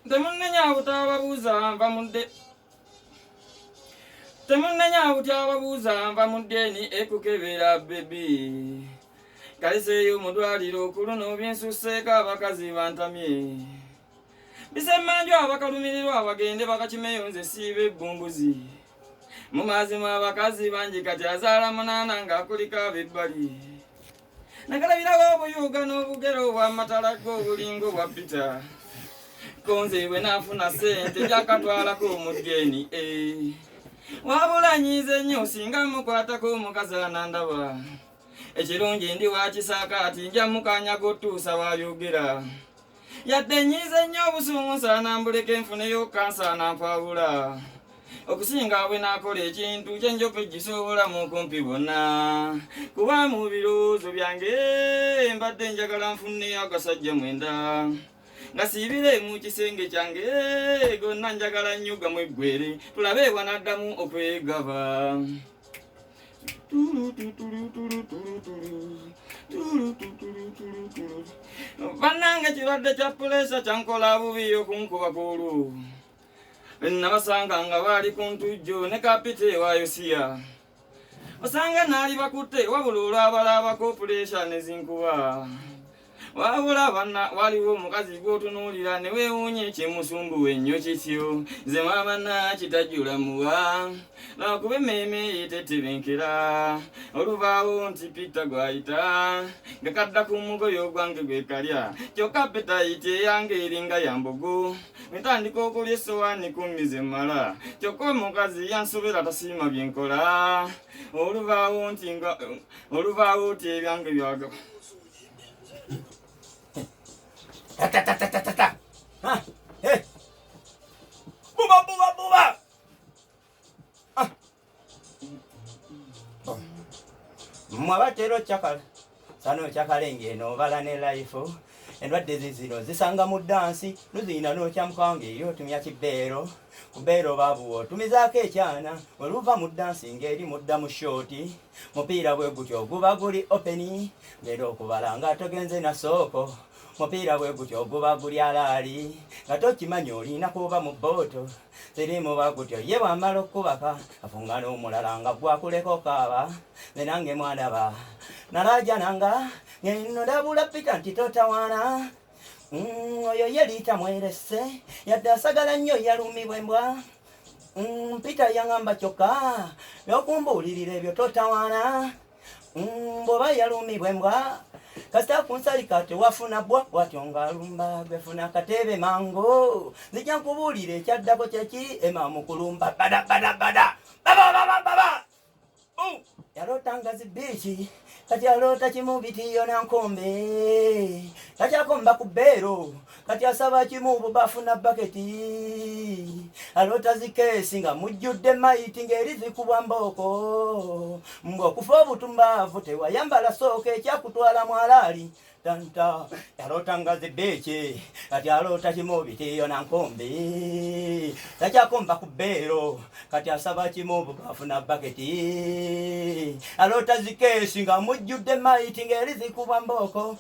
Temunnenya butababuuza nva mudde Temunnenya butababuuza nva mu ddeeni ekukebera bebi kaliseeyo mu ddwaliro ku luno byensusseeko abakazi bantamye bisemmanju abakalumirirwa bagende bakakimeyo nze siiba ebbumbuzi mu mazima abakazi bangi kati azaala 8 ng'akuliko ab'ebbali nakalabirawo obuyuuga n'obugero obw'amatala g'obulingo bwa Peter konze bwe naafuna ssente gyakatwalako mu ddeeni wabula nyiize nnyo singa mukwatako omukazi anandaba ekirungi ndi wakisaaka ati nja mukanyaga otuusa wayogera yadde nyiize nnyo obusungu nsaana mbuleke nfuneyo kansa nampawula okusinga bwe naakola ekintu kyenjoka egisobola mu kumpi bonna kuba mu birowoozo byange mbadde njagala nfuneyo agasajja 9 nga siibire mu kisenge kyange gonna njagala nnyo gamweggwere tulabe bwanaddamu okwegaba. Bannange kirwadde kya puleesa kyankola bubi okunkuba ku olwo nabasanga nga baali ku ntujjo ne kapita ewa Yosiya osanga naali bakutte wabula olwabalabako puleesa ne zinkuba wabula banna waliwo omukazi gw'otunuulira ne weewuunya ekimusumbuwa ennyo kityo nze maama nakitajjula muwa lwakuba emmeeme yetetebenkera oluvaawo nti Peter gwayita nga kadda ku mugoye ogwange gwe kalya kyokka petayiti eyange eringa ya mbogo ntandika okulya essowaani 10 ze mmala kyokka omukazi yansobera tasiima bye nkola oluvaawo nti nga oluvaawo nti ebyange byaga Ta ta ta ta ta ta. Ha. Hey. Buba buba buba. Ah. Mwabatero chakala. Sano chakalenge no bala ne life. Endwadde zizino zisanga mu dansi luzina n'okyamkange yo tumya kibeero kubeero babuwo tumizaako ekyana oluva mu dansi ng'eri mudda mu shooti mupiira bwe gutyo guba guli openi ng'era okubala nga togenze na sooko Mupiira bwe gutyo oguba guli alaali nga tokimanyi olina kuba mu booto sirimu bagutyo ye bwamala okukubaka afunga n'omulala nga gwakuleka okaaba nze nange mwanaba nalajananga ngeno ndabula pita nti totawaana. Oyo ye liita mwerese yadde asagala nnyo yalumibwa embwa. Peter yaŋŋamba kyokka n'okumbuulirira ebyo totawaana. Bw'oba yalumibwa embwa kasita kunsalika tewafuna bwa bwatyo ng'alumba gwefuna akateebe mangu nzija nkubuulira ekyaddako kyeki ema mukulumba bada bada bada baba baba baba. Yaloota nga zibiiki kati aloota kimu bitiyo na nkombe takyakomba ku bbeero kati asaba kimu bubafu na baketi aloota zikeesi nga mujjudde mayiti ng'eri zikubwa mbooko mbwa okufa obutumbaavu tewayambala sooka ekyakutwala mwalaali tanta yaloota nga zibiiki kati aloota kimu bitiyo na nkombe takyakomba ku bbeero kati asaba kimu bubafu na baketi aloota zikeesi nga mujjudde mayiti ng'eri zikubwa mbooko.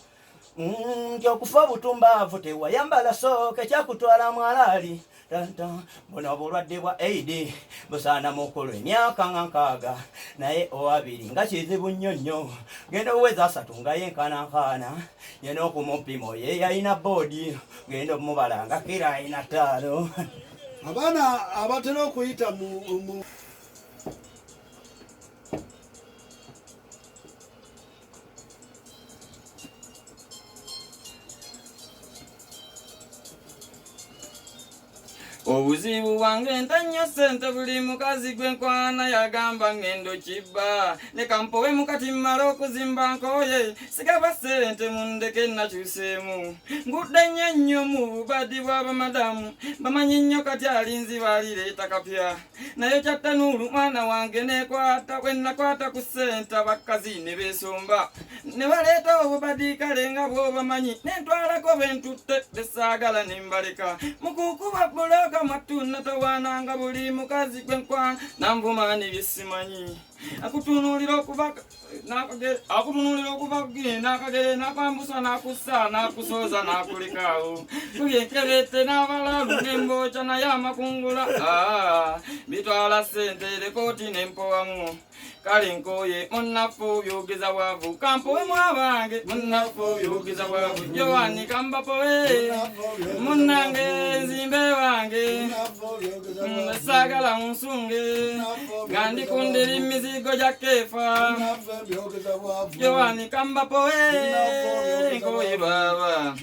Nti okufa obutumbaavu tewayambala sooka ekyakutwala mwalaali tanta buno obulwadde bwa aid busaana mukulu emyaka nga 6 naye owabiri nga kizibu nnyo nnyo genda oweza 3 nga yenkanankana ye n'okumupima ye yalina boodi genda omubala nga kira alina 5. Abaana abatera okuyita mu Obuzibu bwange ntanya ssente buli mukazi gwe nkwana yagamba ngendo kibba leka mpowe mukati mmale okuzimba nkoye sigaba ssente mundeke nakyuseemu ngudde nnyo nnyo mu bubadi bw'abamadamu bamanyi nnyo kati alinzi balireeta kapya naye kyattanuulu mwana wange nekwata bwe nakwata ku ssente abakazi ne beesomba ne baleeta obubadi kale nga bw'obamanyi nentwalako bentutte besaagala ne mbaleka mukukuba bulooka mwattu natawaananga buli mukazi gwe nkwana nanvuma ne byesimanyi akutunuulira okuva akutunuulira okuva kugire n'akagere n'akwambusa n'akussa n'akusooza n'akulekaawo kubyenkebete n'abalalu n'embooca naye amakungula bitwala ssente lekooti n'empowamu kale nkoye munnafu byogeza bwavu kampowemu abange munnafu byogeza bwavu Yohani kambapowe munnange nzimbe wange saagala munsunge nga ndikundira emizigo gya kefa Yohani kambapowe nkoye baba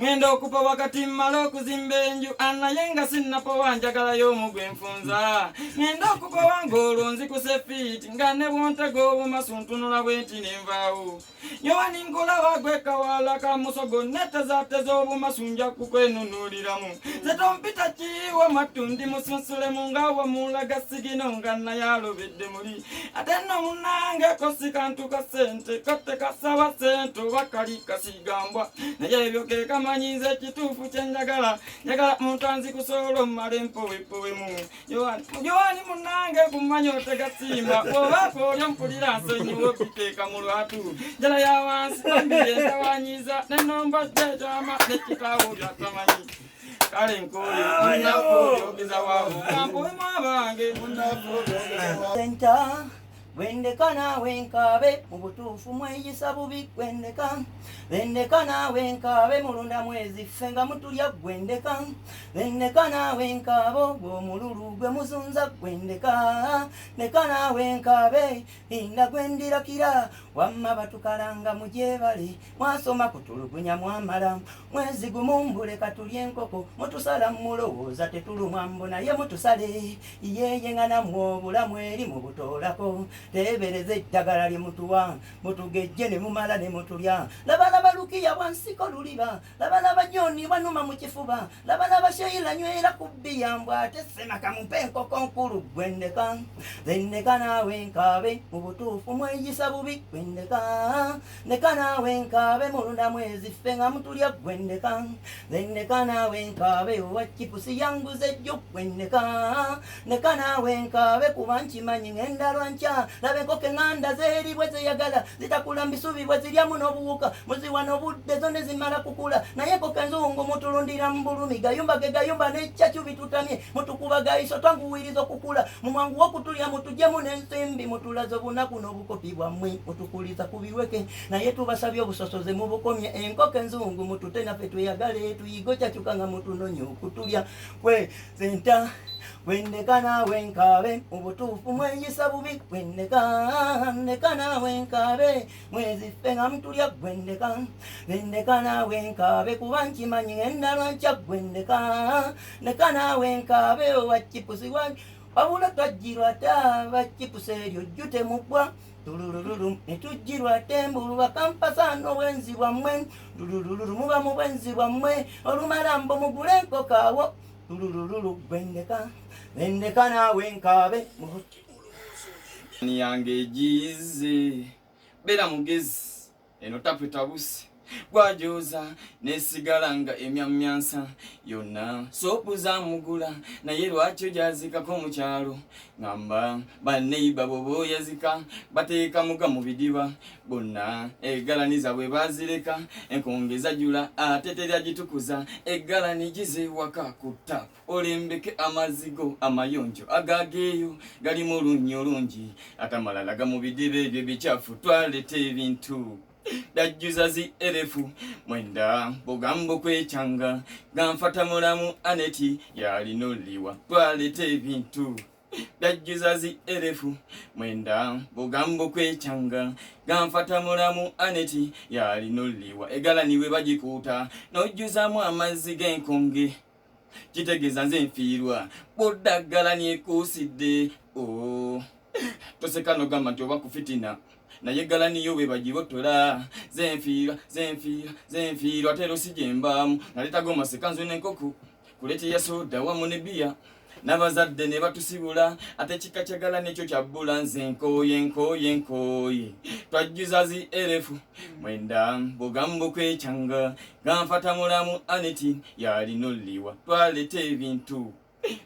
ngenda okupa wakati mmala okuzimba enju naye nga sinnapowa njagalayo omugwe nfunza ngenda okupowa ng'olwo nzikuse fiiti nga ne bwontega obumasu ntunula bwe nti nenvaawo Yohani nkulaba gwe kawala ka musogo netezaateza obumasu nja kukwenunuuliramu nze tompita kiwa mwattu ndi musunsulemu nga wamulaga sigino nga naye alobedde muli ate nno munnange ko si kantu ka ssente ko tekasaba ssente oba kali kasigambwa naye ebyo ke kamanyiza ekituufu kye njagala njagala muntu anzikusobola omumala empowepowemu Yohani munnange kumanya otegasiima oba olyo mpulira nsonyiwa okiteeka mu lwatu njala ya wansi bambire ntawanyiza nenomba jjajama nekitaawo byatamanyi kale nkoye munnafu byogeza waavu kampowemu abange senta gwendeka naawe nkaabe mu butuufu mweyisa bubi gwendeka lendeka naawe nkaabe mulunda mwezi ffe nga mutulya gwendeka lendeka naawe nkaabe ogwo omululu gwe muzunza gwendeka leka naawe nkaabe inda gwendirakira wamma batukalanga mugyebale mwasoma kutulugunya mwamala mwezi gumu mbuleka tulye enkoko mutusala mulowooza tetulumwa mbu naye mutusale yeye nga nammwe obulamu eri mubutoolako teebereza eddagala lye mutuwa mutugejje ne mumala ne mutulya labalaba lukiya bwansiko luliba labalaba joni bwanuma mu kifuba labalaba sheila nywera ku bbiya mbw ate semaka mumpe enkoko nkulu gwendeka lendeka naawe nkaabe mu butuufu mweyisa bubi gwendeka leka naawe nkaabe mulunda mwezi ffe nga mutulya gwendeka lendeka naawe nkaabe owa chipusi yanguze jjo gwendeka leka naawe nkaabe kuba nkimanyi ngenda lwankya Laba enkoko eŋŋanda zeeri bwe zeyagala, zitakula mbisubi bwe ziryamu n'obuwuka, muziwa n'obudde zo ne zimala kukula. Naye enkoko enzungu mutulundira mu bulumi, gayumba ge gayumba n'ekyacu bitutamye, mutukuba gayiso twanguwiriza okukula, mu mwangu w'okutulya mutuggyemu n'ensimbi, mutulaze obunaku n'obukopi bwammwe, mutukuliza ku biweke, naye tubasabye obusosoze mubukomye. Enkoko enzungu mutute naffe tweyagale, tuyige okyacuka nga mutunonye okutulya. Kwe senta wendeka naawe nkaabe, mu butuufu mweyisa bubi, wendeka ndeka naawe nkaabe, mweziffe nga mutulya, gwendeka ndeka naawe nkaabe, kuba nkimanyi ngenda lwankya, gwendeka ndeka naawe nkaabe, owa chipusi wabula twajjirwa taaba chipusi eryo jju temugwa tululululu, ne tujjirwa tembulu bakampasa n'obwenzi bwammwe, tululululu muba mu bwenzi bwammwe, olumala mbo mugule enkoko awo, tululululu gwendeka ndeka naawe nkaabe. Yange egize beera mugezi, eno tapu tabuse gwajoza nesigala nga emyamyansa yonna soopu zamugula, naye lwaki ojazikako mu kyalo? Ngamba baneiba bwoba oyazika bateeka muga mu bidiba bonna, egalaniza bwe bazireka enkonge zajula ate teryagitukuza, egalani gize waka ku tapu olembeke amazzi go amayonjo agageeyo galimu olunnyo lungi, ate amalala ga mu bidiba ebyo ebikyafu. Twaleta ebintu byajjuza zi erefu mwenda, bugambo kwekyanga ganfata mulamu aneti yalina oliwa. Twaleta ebintu byajjuza zi erefu mwenda, bugambo kwekyanga ganfata mulamu aneti yalina oliwa. Egalani bwe bagikuuta n'ojjuzamu amazzi g'enkonge, kitegeeza nze nfiirwa bw'oddagala nyekuusidde. Oh, toseka nogamba nti oba kufitina, naye galaniyo bwe bagibotola zenfiirwa zenfiirwa zenfiirwa, ate era si gyembaamu naleetaga omaseka nzu n'enkoko kuleti ya soda wamu ne bbiya, n'abazadde ne batusibula, ate ekika kya galani ekyo kyabbula. Nze nkooye nkooye nkooye, twajjuza zi erefu mwenda, bugambo kwekyanga ganfata mulamu aneti yalina oliwa. Twaleta ebintu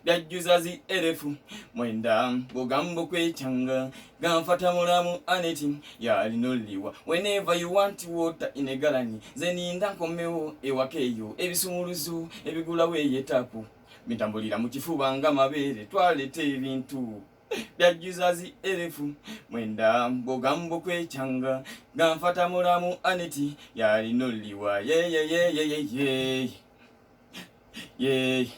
byajjuza zi erefu mwenda, bugambo kwekyanga ganfata mulamu aneti yalina oliwa. Whenever you want water in a galani, nze ninda nkomewo ewaka eyo, ebisumuluzo ebigulawo eyo etapu bitambulira mu kifuba nga mabeere. Twaleta ebintu byajjuza zi erefu mwenda, bugambo kwekyanga ganfata mulamu aneti yalina oliwa. Yeyeyeyeyeye ye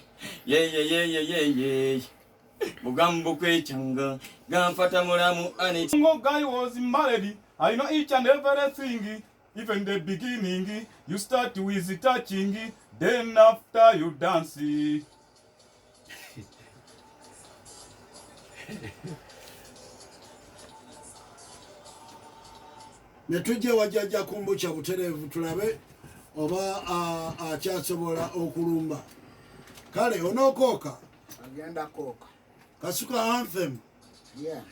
yeyeyeyeyeye, bugambo kwekyanga ganfata mulamu aneti. Ngo guy was married. I know each and everything. Even the beginning, you start with touching, then after you dance. Ne tujja ewa Jjajja Kumbukya butereevu tulabe oba akyasobola okulumba. Kale onookooka. Agenda kooka. Kasuka anthem. Yeah.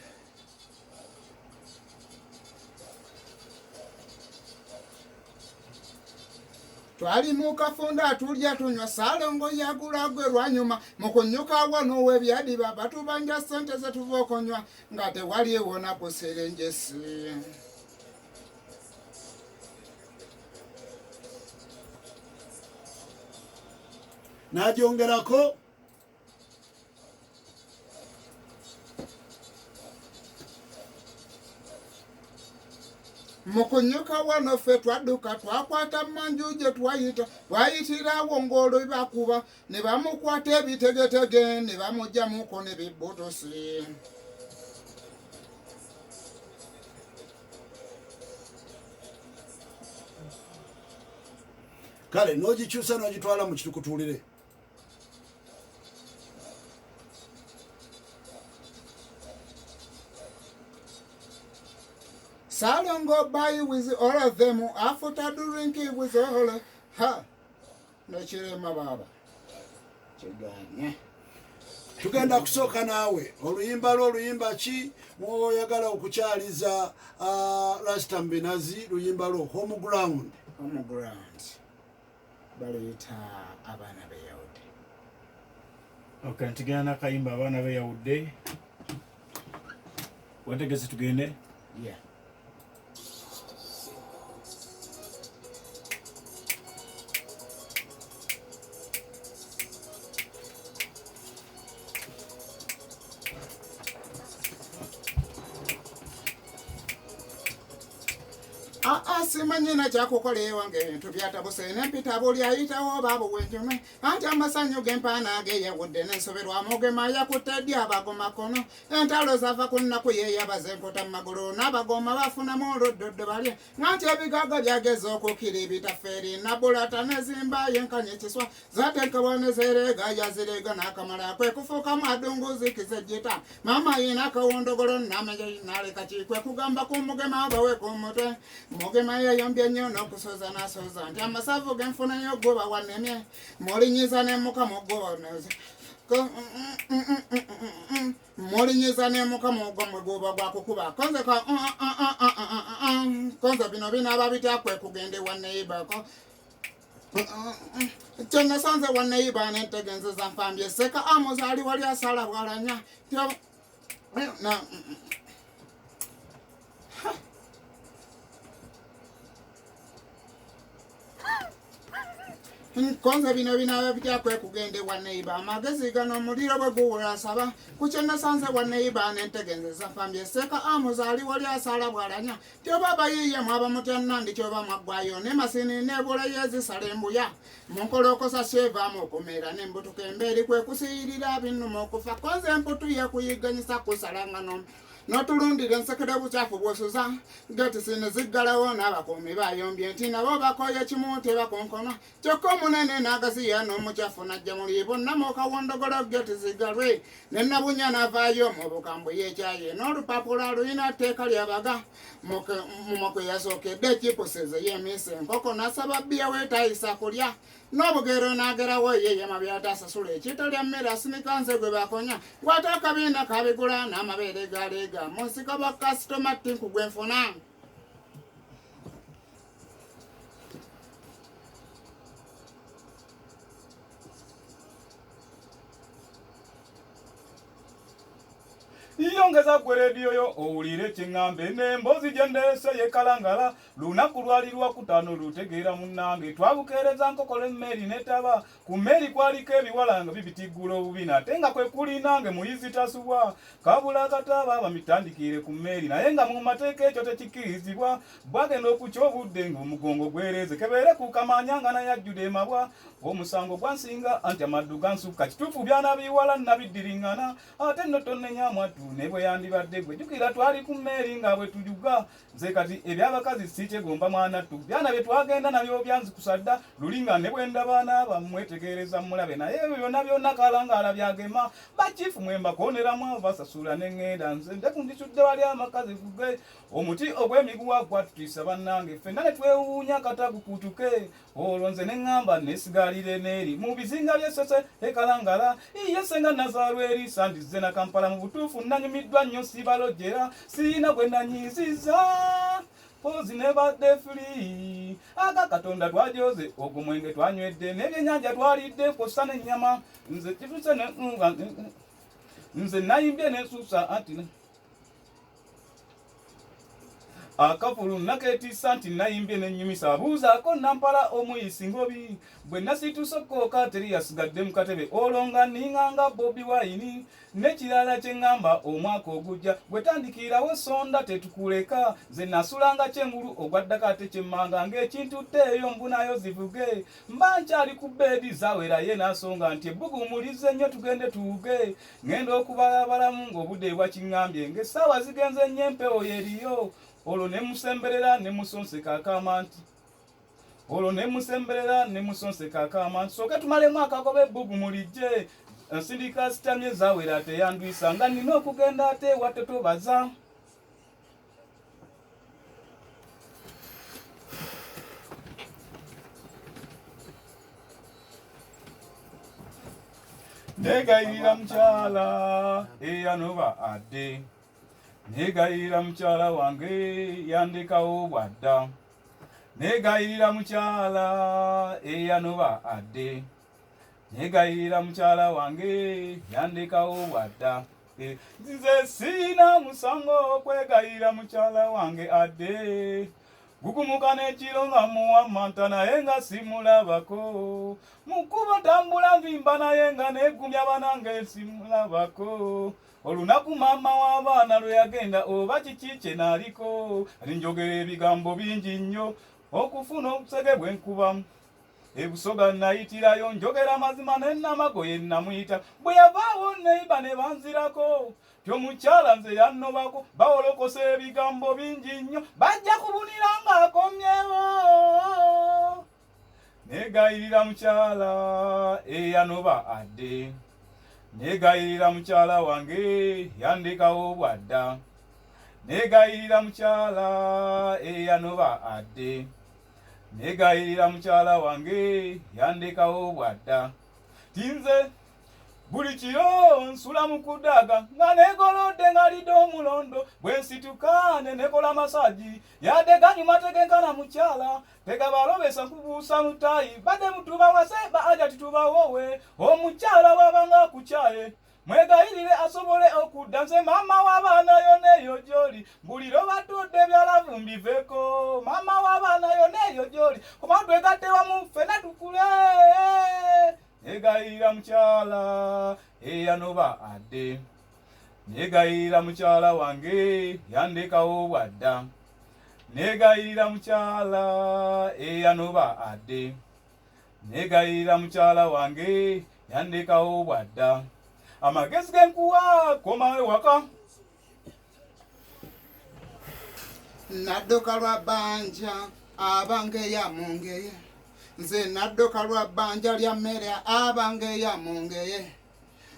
Twali mu kafunda tulya tunywa, Saalongo yagula gwe lwanyuma mu kunyuka wano w'ebyadiba, batubanja ssente zetuva okunywa nga tewaliwo na ku serenjesi. N'agyongerako. Mu kunyuka wano ffe twadduka, twakwata manju gye twayita, twayitirawo ng'olwo bakuba ne bamukwata ebitegetege ne bamugyamuko ne bibutusi. Kale n'ogikyusa n'ogitwala mu kitukutuulire. Salongo buy with all of them after drinking with all ha nekirema baba kiganye. Tugenda kusooka naawe oluyimba lwo, oluyimba ki mwoyagala okukyaliza Rasta Mbinazi? Luyimba lwo home ground. Home ground baluyita abaana beyawudde. Okay, ntugenda nakayimba abaana beyawudde. Wategese tugende? Yeah. Aa, simanyi nakyakukola ewange ebintu byatabuse nempita buli ayitawo babuwenjume anti amasanyu gempaana ageyawudde nensoberwa mugema yakutte ddi abagomakono entalo zava ku nnaku yeyabaza enkota mu magulu n'abagoma bafunamu oluddoddo balye nganti ebigaga byageza okukira ebitafeeri nabulata nezimba yenkanya ekiswa zateekebwa nezereega yazireega n'akamala kwe kufuukamu adunguzikiza ejjita maama yina akawondogolo namenya naleka ki kwe kugamba ku mugema bawe ku mutwe mugema yeyombye nnyo n'okusoza n'asoza nti amasavu genfunayo goba wanemye mulinyiza ne mukama ogoba mulinyiza ne mukama ogwo guba gwakukuba konze ka konze bino binaaba bitya kwe kugenda ewa neighbor kyenasanze wa neighbor nentegenzeza nfambye seka amuzaali wali asala bwalanya na Konze bino binaaba bitya kwe kugenda ewa neighbor amagezi gano omuliro bwe guwula asaba ku kyenasanze wa neighbor nentegenzeza nfambye seka amuzaali wali asala bwalanya tyoba bayiye mwaba mutya nandi kyoba mwaggwayo ne masini nebulayo ezisala embuya munkolokosa syevaamu okumera n'embutuka embeeri kwe kusiyirira binnuma okufa konze emputu yekuyiganyisa kusalanga n'otulundira ensekere bukyafu bw'osuza getisi ne ziggalawo n'abakuumi bayombye nti nabo bakoye kimu tebakonkona kyokka omunene n'agaziya n'omukyafu n'ajja muli bonna mu kawondogolo geti ziggalwe ne nabunya n'avaayo mu bukambwe yeekyaye n'olupapula lulina tteeka lyabaga mumwe yasookedde ekipuseze yeemiisa enkoko n'asaba bbiya weetayisa kulya n'obugero n'agerawo yeyama byatasasula ekitalya mmere asinika nze gwe bakonya gwate akabiina kabigula n'amabeere galeega mu nsiko ba kasitoma ttinku gwe nfuna. Yongeza gwe rediyo yo owulire kyeŋŋambe n'emboozi gye ndeese yekalangala lunaku lwali lwakutaano lutegeera munnange twabukeereza nkokola emmeri netaba ku mmeri kwaliko ebiwala nga bibitiggula obubina ate nga kwe kuli nange muyizi tasubwa kabula akataaba bamitandikiire ku mmeri naye nga mu mateeka ekyo tekikkirizibwa bwagenda okukya obudde ng'omugongo gwereeze kebeere ku kamanya nga naye ajjudde emabwa omusango gwansinga anti amaddu gansukka kituufu byana biwala nabiddiriŋŋana ate nno tonnenya mwattu ne bwe yandibadde gwe jjukira twali ku mmeri nga bwe tujuga nze kati ebyabakazi sikyegomba mwana ttu byana bye twagenda nabyo byanzikusa dda luli nga ne bwe ndaba n'abamwetegereza mulabe naye ebyo byonna byonna kalangaala byagema bakiifu mwe mbakooneramu basasula ne ŋŋenda nze ndeku ndisudde wali amakazi guge omuti ogw'emiguwa gwatutiisa bannange ffenna ne twewuunya katagukutuke olwo nze ne ŋŋamba neesigalire n'eri mu bizinga by'essese ekalangala iye senga nazaalwa eri sandizze na Kampala mu butuufu nanyumiddwa nnyo sibalojjera sirina gwe nanyiizizza pozi ne badde free aga Katonda twajoze ogwo mwenge twanywedde n'ebyennyanja twalidde kwossa n'ennyama nze kituse ne nze nayimbye nensusa anti akafulu nakeetiisa nti nayimbye nennyumisa abuuzaako nampala omuyisi ngobi bwe nasituuse okooka teri yasigadde mu katebe olwo nga ninganga Bobi Wine n'ekirala kye ŋŋamba omwaka ogujja gwe tandikirawo sonda tetukuleka nze nasulanga kyengulu ogwaddako ate kyemmanga ng'ekintutte eyo mbunayo zivuge mba nkyali ku beedi zawera ye n'asonga nti ebbugumulize nnyo tugende tuwuge ŋŋenda okubalabalamu ng'obudde bwakiŋŋambye ng'essaawa zigenze nnyo empewo yeriyo olwo ne musemberera ne musonseka akaama nti olwo ne musemberera ne musonseka akaama nti sooke tumalemu akagoba ebbugu mulijje nsindika sitamye zawera teyandwisa nga nina okugenda ate ewa totobaza. Negayirira mukyala eyanoba adde negayirira mukyala wange yandekawo bwadda negayirira mukyala eyanoba adde negayirira mukyala wange yandekawo bwadda. Nze siina musango okwegayirira mukyala wange adde. Gugumuka n'ekiro nga muwa manta naye nga simulabako. Mu kkubo ntambula nvimba naye nga neegumya banange simulabako. Olunaku maama w'abaana lwe yagenda oba kiki kye naliko. Kati njogera ebigambo bingi nnyo okufuna obusege bwe nkubamu. E Busoga nayitirayo njogera mazima ne Namagoye namuyita bwe yavaawo neiba ne banzirako ti omukyala nze yannobako bawolokosa ebigambo bingi nnyo bajja kubunira ng'akomyewo negayirira mukyala eyanoba adde negayirira mukyala wange yandekawo bwadda negayirira mukyala eyanoba adde Negayirira mukyala wange yandekawo bwadda tinze buli kiro nsula mu kudaaga nga negolodde nga lidde omulondo bwe nsituka ne nekola masaji yadde ganyuma tegenkana mukyala tegabalobesa nkubuusa mutayi badde mutubawase ba ajati tubawowe omukyala bwabanga akukyaye Mwegayirire asobole okudda nze maama w'abaana yona eyo gy'oli mbulira obatudde ebyalavu mbiveko maama w'abaana yona eyo gy'oli koma twegatte wamu ffena tukule negayirira mukyala eyanoba adde negayirira mukyala wange yandekawo bwadda negayirira mukyala eyanoba adde Negayirira mukyala wange yandekawo bwadda. Amagezi ge nkuwa koma ewaka. Nadduka lwa bbanja abange yamungeye nze nadduka lwa bbanja lya mmere abange yamungeye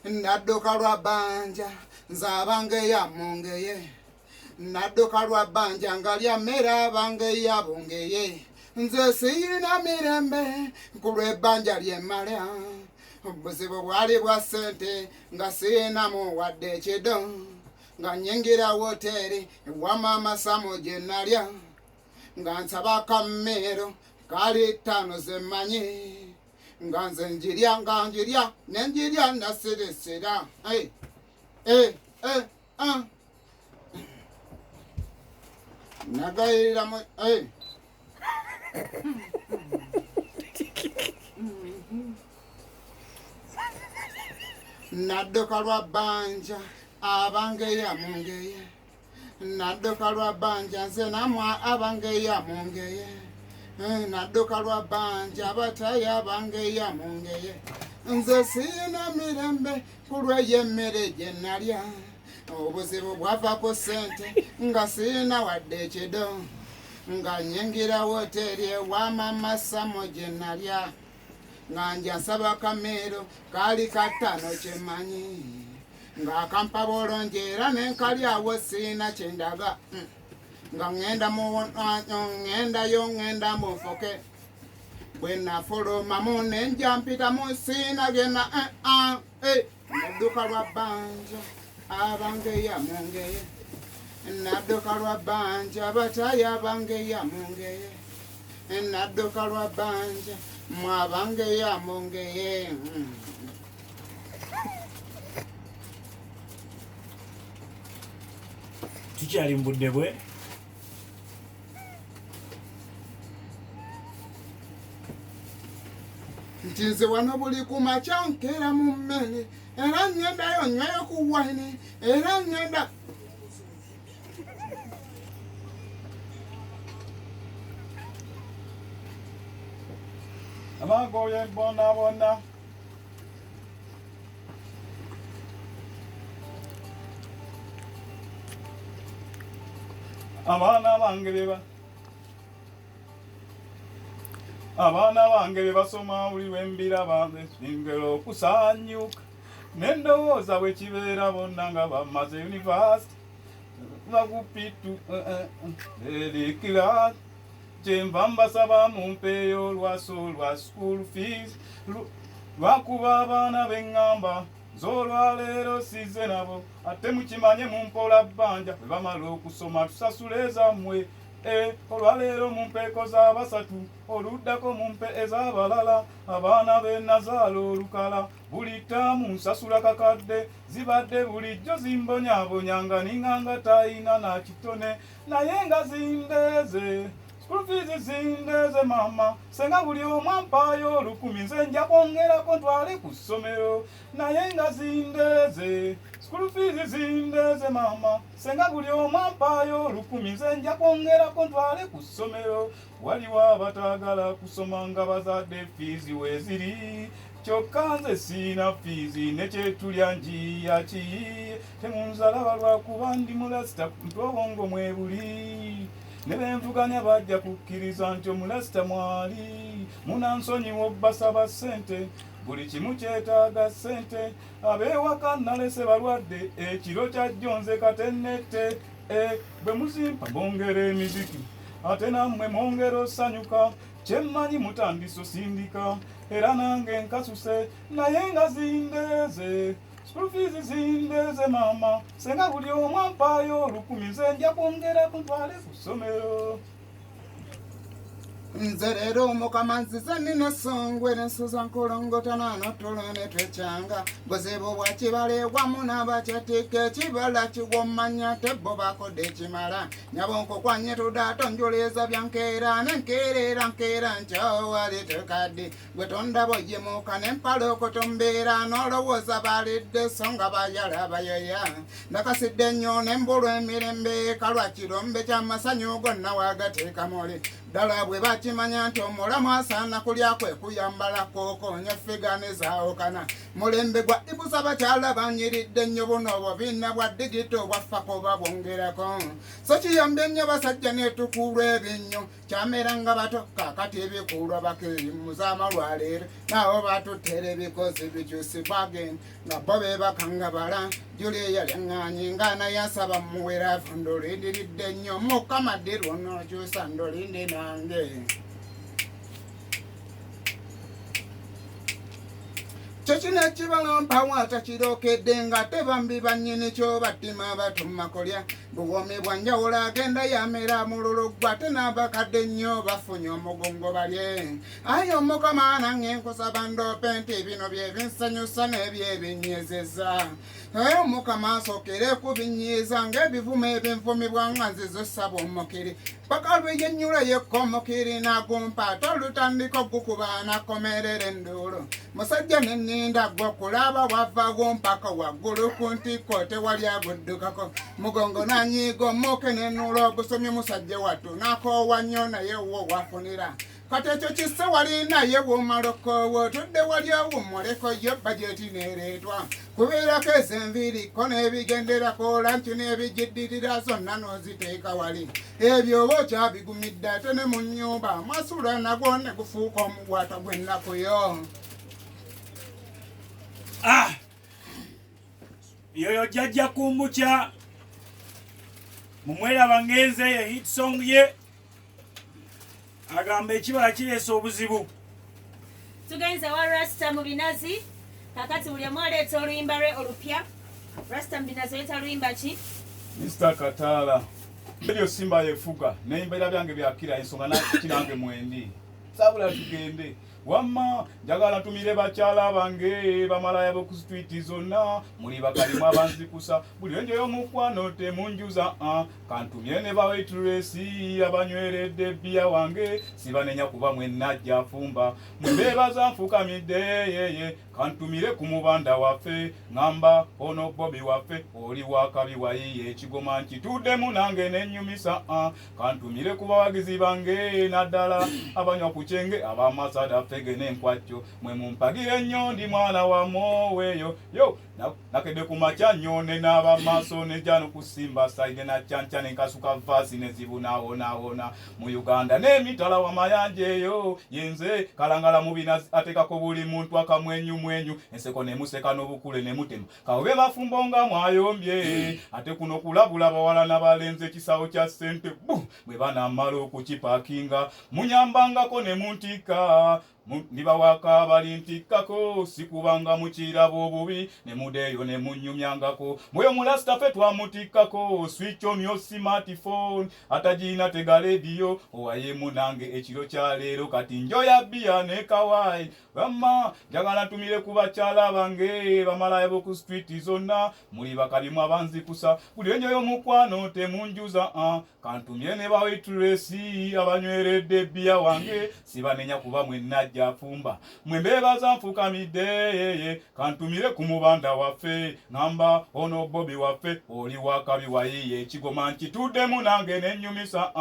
nadduka lwa bbanja nze abange yamungeye nadduka lwa bbanja nga lya mmere abange yabungeye nze siyina mirembe ku lw'ebbanja lyemmala obuzibu bwali bwa ssente nga siyinamu wadde ekido nga nyingira woteeri ewa maama samu gye nalya nga nsaba kammeero kaali ttaano ze mmanyi nga nze njirya nga njirya ne njirya nasirisira hey, hey, hey, ah. nagayirira mu eh. nadduka lwa bbanja abangeya mungeye nadduka lwa bbanja nze namwa abangeya mungeye eh, nadduka lwa bbanja batayo abangeya mungeye nze siyina mirembe ku lw'eyo emmere gye nalya obuzibu bwava ku ssente nga sirina wadde ekido nga nyingira woteeri ewa mama samo gye nalya nga nja nsaba kameero kaali kattaano kyemanyi ng'akampa bulungi era ne nkalyawo sirina kyendaga mm. nga ŋŋenda ŋŋendayo ŋŋenda munfuke bwe nafulumamu ne nja mpitamu sirina byena eh, ah, eh. Nadduka lwa bbanja abangeya mungeye nadduka lwa bbanja batayo abangeya mungeye nadduka lwa bbanja mwabangeya mungeye Tukyali mu budde bwe nti nze wano buli ku makya nkeera mu mmere era ŋŋendayo nywayo ku wine era ŋŋenda Abagoye bonabona abaana bange beba abaana bange bye basoma buli lwe mbiraba nsingera okusanyuka ne ndowooza bwe kibeera bonna nga bamaze yunivasite bakupitu eh, eh, eh, erikira kyenva mbasaba mumpeeyo olwaso lwa school fees lwakuba abaana beŋŋamba nze olwaleero size nabo ate mukimanye mumpola bbanja bwe bamala okusoma tusasule ezammwe. E, olwaleero mumpeeko z'abasatu oluddako mumpe ez'abalala abaana be nazaala olukala buli ttaamu nsasula kakadde zibadde bulijjo zimbonyabonya nga ninganga tayina nakitone naye nga zindeeze school fees zindeeze mama senga buli omu ampaayo olukumi nze nja kwongerako ntwale ku ssomero naye nga zindeeze school fees zindeeze mama senga buli omu ampaayo olukumi nze nja kwongerako ntwale ku ssomero waliwo abataagala kusoma nga bazadde fiizi weeziri kyokka nze siina fiizi nekyetulya njiya ki temunzalaba lwakuba ndi mulasita nti obwongo mwebuli ne benvuganya bajja kukkiriza nti omulasita mwali munansonyiwa obbasaba ssente buli kimu kyetaaga ssente ab'ewaka nalese balwadde ekiro kyajjo nze katennette e, bwe muzimpa bongera emiziki ate nammwe mwongera osanyuka kyemmanyi mutandise osindika era nange nkasuse naye nga zindeeze school fees zindeeze mama senga buli omu ampaayo olukumi nze nja kwongera kuntwale ku ssomero nze leero omukama nzize nina songwe nensuza nkulongotana notulo netwekyanga buzibu bwa kibala ewamu n'abakyatika ekibala kiwomanya tebbo bakodde ekimala nyabo nkukwanye tuda tonjuliza byankeera nenkeerera nkeera nkyowali tekaddi gwe tondaba oyimuka nempala okutumbiira n'olowooza balidde so nga bayala bayoya ndakasidde nnyo nembulwa emirembe kalwa kirombe ky'amasanyu gonna wagateeka muli ddala bwe bakimanya nti omulamu asaana kulya kwe kuyambala kookonya ffiga ne zaawukana mulembe gwa ibusa bakyala banyiridde nnyo buno obubiina bwa digito obwaffako babwongerako so kiyambye nnyo basajja netukuulwa ebinnyo kyamera nga bato kaakati ebikuulwa bakeyimuza amalwaleero nabo batutera ebikozi bikyusibwage nga bo bebakangabala juli eyalyaŋŋanye nga naye asaba muweravu ndolindiridde nnyo mukama ddi lwonookyusa ndolindi nange kyo kino ekibala mpawo atakirokedde nga tebambi bannyini kyo battima batuma kulya buwoomi bwa njawulo agenda yamera mululu gwe ate n'abakadde nnyo bafunye omugongo balye ayi omukama nange nkusaba ndoope nti bino bye binsanyusa n'ebyebinyezeza aye omukama asookere kubinyiiza ng'ebivumo ebinvumibwa nga nzizo saba omukiri paka lwe yennyula yekka omukiri n'agumpa ate olutandika ogukuba n'akomerera enduulu musajja ne nninda gwe okulaba wavawo mpaka waggulu ku ntikko tewali aguddukako mugongo n'anyiiga omuke nennuula ogusomye musajja wattu n'akoowa nnyo naye wo wafunira kati ekyo kisse wali naye bwomala okoowa otudde wali owummuleko yo bajeti neereetwa kubeerako ezenviiri ko n'ebigenderako lanki n'ebigiddirira zonna n'oziteeka wali ebyo oba okyabigumidde ate ne mu nnyumba mwasula nagwo ne gufuuka omuwaata gw'ennaku yo ah! yoyo jjajja kumbukya mumweraba ngenze ye hit song ye agamba ekibala kireese obuzibu tugenze wa rasta mu binazi kakati buli omu aleeta oluyimba lwe olupya rasta mu binazi oleeta luyimba ki mr kataala eryo simba yefuga nembeera byange byakira ensonga nakinange mwendi sabula tugende wamma njagala ntumire bakyala bange bamalaya bokusitwiti zonna muli bakalimu abanzikusa buli enjo y'omukwano temunjuza ah. kantumye ne bawaitresi abanyweredde bbiya wange sibanenya kuba mwenna jafumba mwebeebaza nfukamidde yeye kantumire ku mubanda waffe ŋamba ono bobi waffe oli wakabi wayiye ekigoma nkituddemu nange nenyumisa ah. Kantumire ku bawagizi bange naddala abanywa ku kyenge abamasada fege n'enkwacyo mwe mumpagire nnyo ndi mwana wa moweeyo yo nakedde ku makya nnyo ne naaba maaso ne jano kusimba saide na canca ne nkasuka vaasi ne zibunaawonawona mu Uganda n'emitala wamayanja eyo yenze kalangala mu binazi ateekako buli muntu akamwenyumwenyu enseko ne museka n'obukule ne mutema Kaube bafumbo nga mwayombye ate kuno kulabula bawala n'abalenzi ekisawo kya ssente bu bwe banamala okukipakinga munyambangako ne muntika Ndibawaka balintikkako sikubanga mukiraba obubi ne mudeeyo ne munnyumyangako mwoyo mulasita ffe twamutikkako switch on your smartphone atagiina tega lediyo owayemu nange ekiro kya leero kati njoya bbiya ne kawaayi wamma njagala ntumire ku bakyala bange bamalaya b'oku street zonna muli bakabimu abanzikusa buli enjoyo omukwano temunjuza kantumye ne bawaitresi abanyweredde bbiya wange sibanenya kuba mwenna jafumba mwe mbeebaza nfukamidde yeye kantumire ku mubanda waffe ŋamba ono bobi waffe oli wakabi wayiye ekigoma nkituddemu nange nenyumisa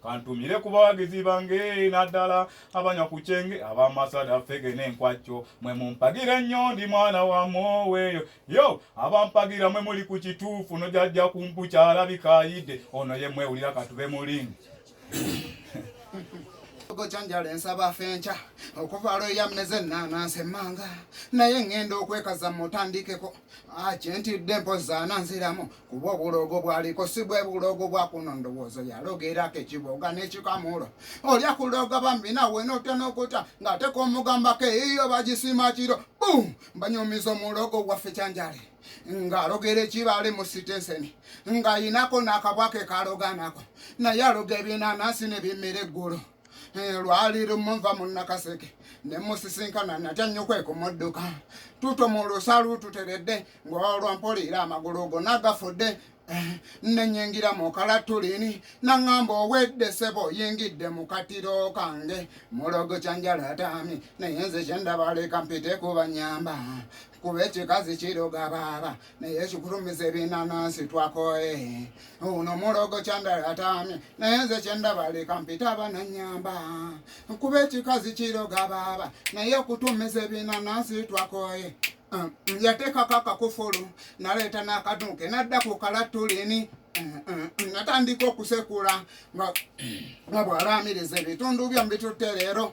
kantumire ku bawagizi bange naddala abanywa ku kyenge abamasada ffege n'enkwacyo mwe mumpagire nnyo ndi mwana wa mwoweeyo yo abampagira mwe muli ku kituufu nojajja kumpu kyalabika ayidde ono ye mwewulira katube mulingi Gochanjala ensaba fenkya okuva lwe yammeze ennaanansi emmanga naye ŋŋenda okwekaza mutandikeko kyentidde mpozzi ananziramu kuba obulogo bwaliko si bwe bulogo bwa kuno ndowooza yalogerako ekiboga n'ekikamulo olya kuloga bambi nawe notya n'okutya ng'ate k'omugambako eyiyo bagisima kiro bu mbanyumiza omulogo gwaffe Kyanjale ng'alogera ekibaale mu sitenseni ng'ayinako n'akabwa ke kaloganako naye aloga ebinanansi ne bimera eggulo. Lwali lumu nva mu Nakaseke ne musisinkana natya nnyo kwe kumudduka tuto mu lusalu tuteredde ng'olwa mpulira amagulu gonna gafudde ne nnyingira mu kalatulini naŋŋamba owedde ssebo oyingidde mu katiro kange mulogo Kyanjala ataami naye nze kye ndaba leka mpite kubanyamba kuba ekikazi kiroga baaba naye kikulumiza ebinanansi twakoye ono mulogo Kyanjala ataami naye nze kye ndaba leka mpite abananyamba kuba ekikazi kiroga baaba naye okutumiza ebinanansi twakoye. Yateekako akakufulu naleeta n'akaduuke n'adda ku kalatulini natandika okusekula nga bw'alaamiriza ebitundu byo mbitutte leero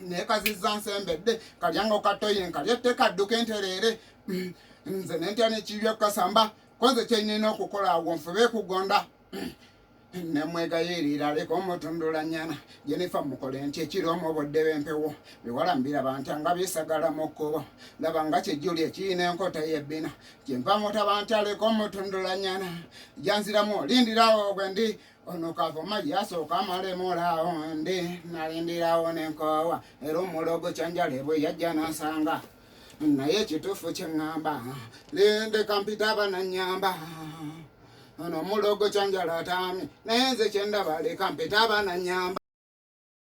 neekazizza nsembedde kalyango katoyi nkalyette kadduka entereere nze nentya n'ekibyo kasamba konze kyenina okukola awo nfube kugonda nemwegayirira leka omutundula nnyana Jennifer mukole nti ekiro omubudde b'empewo biwala mbiraba ntya nga bisagala mu kkubo ndaba nga kijjuli ekiyina enkota y'ebbina kyenva mutaba ntya leka omutundula nnyana janziramu olindirawo gwe ndi ono kavuma yasooka amalemulaawo ndi nalindirawo n'enkoowa era omulogo Kyanjale bwe yajja n'ansanga naye ekituufu kye ŋŋamba lindeka mpita abanannyamba ono omulogo Kyanjala ataami naye nze kye ndaba leka mpita abanannyamba.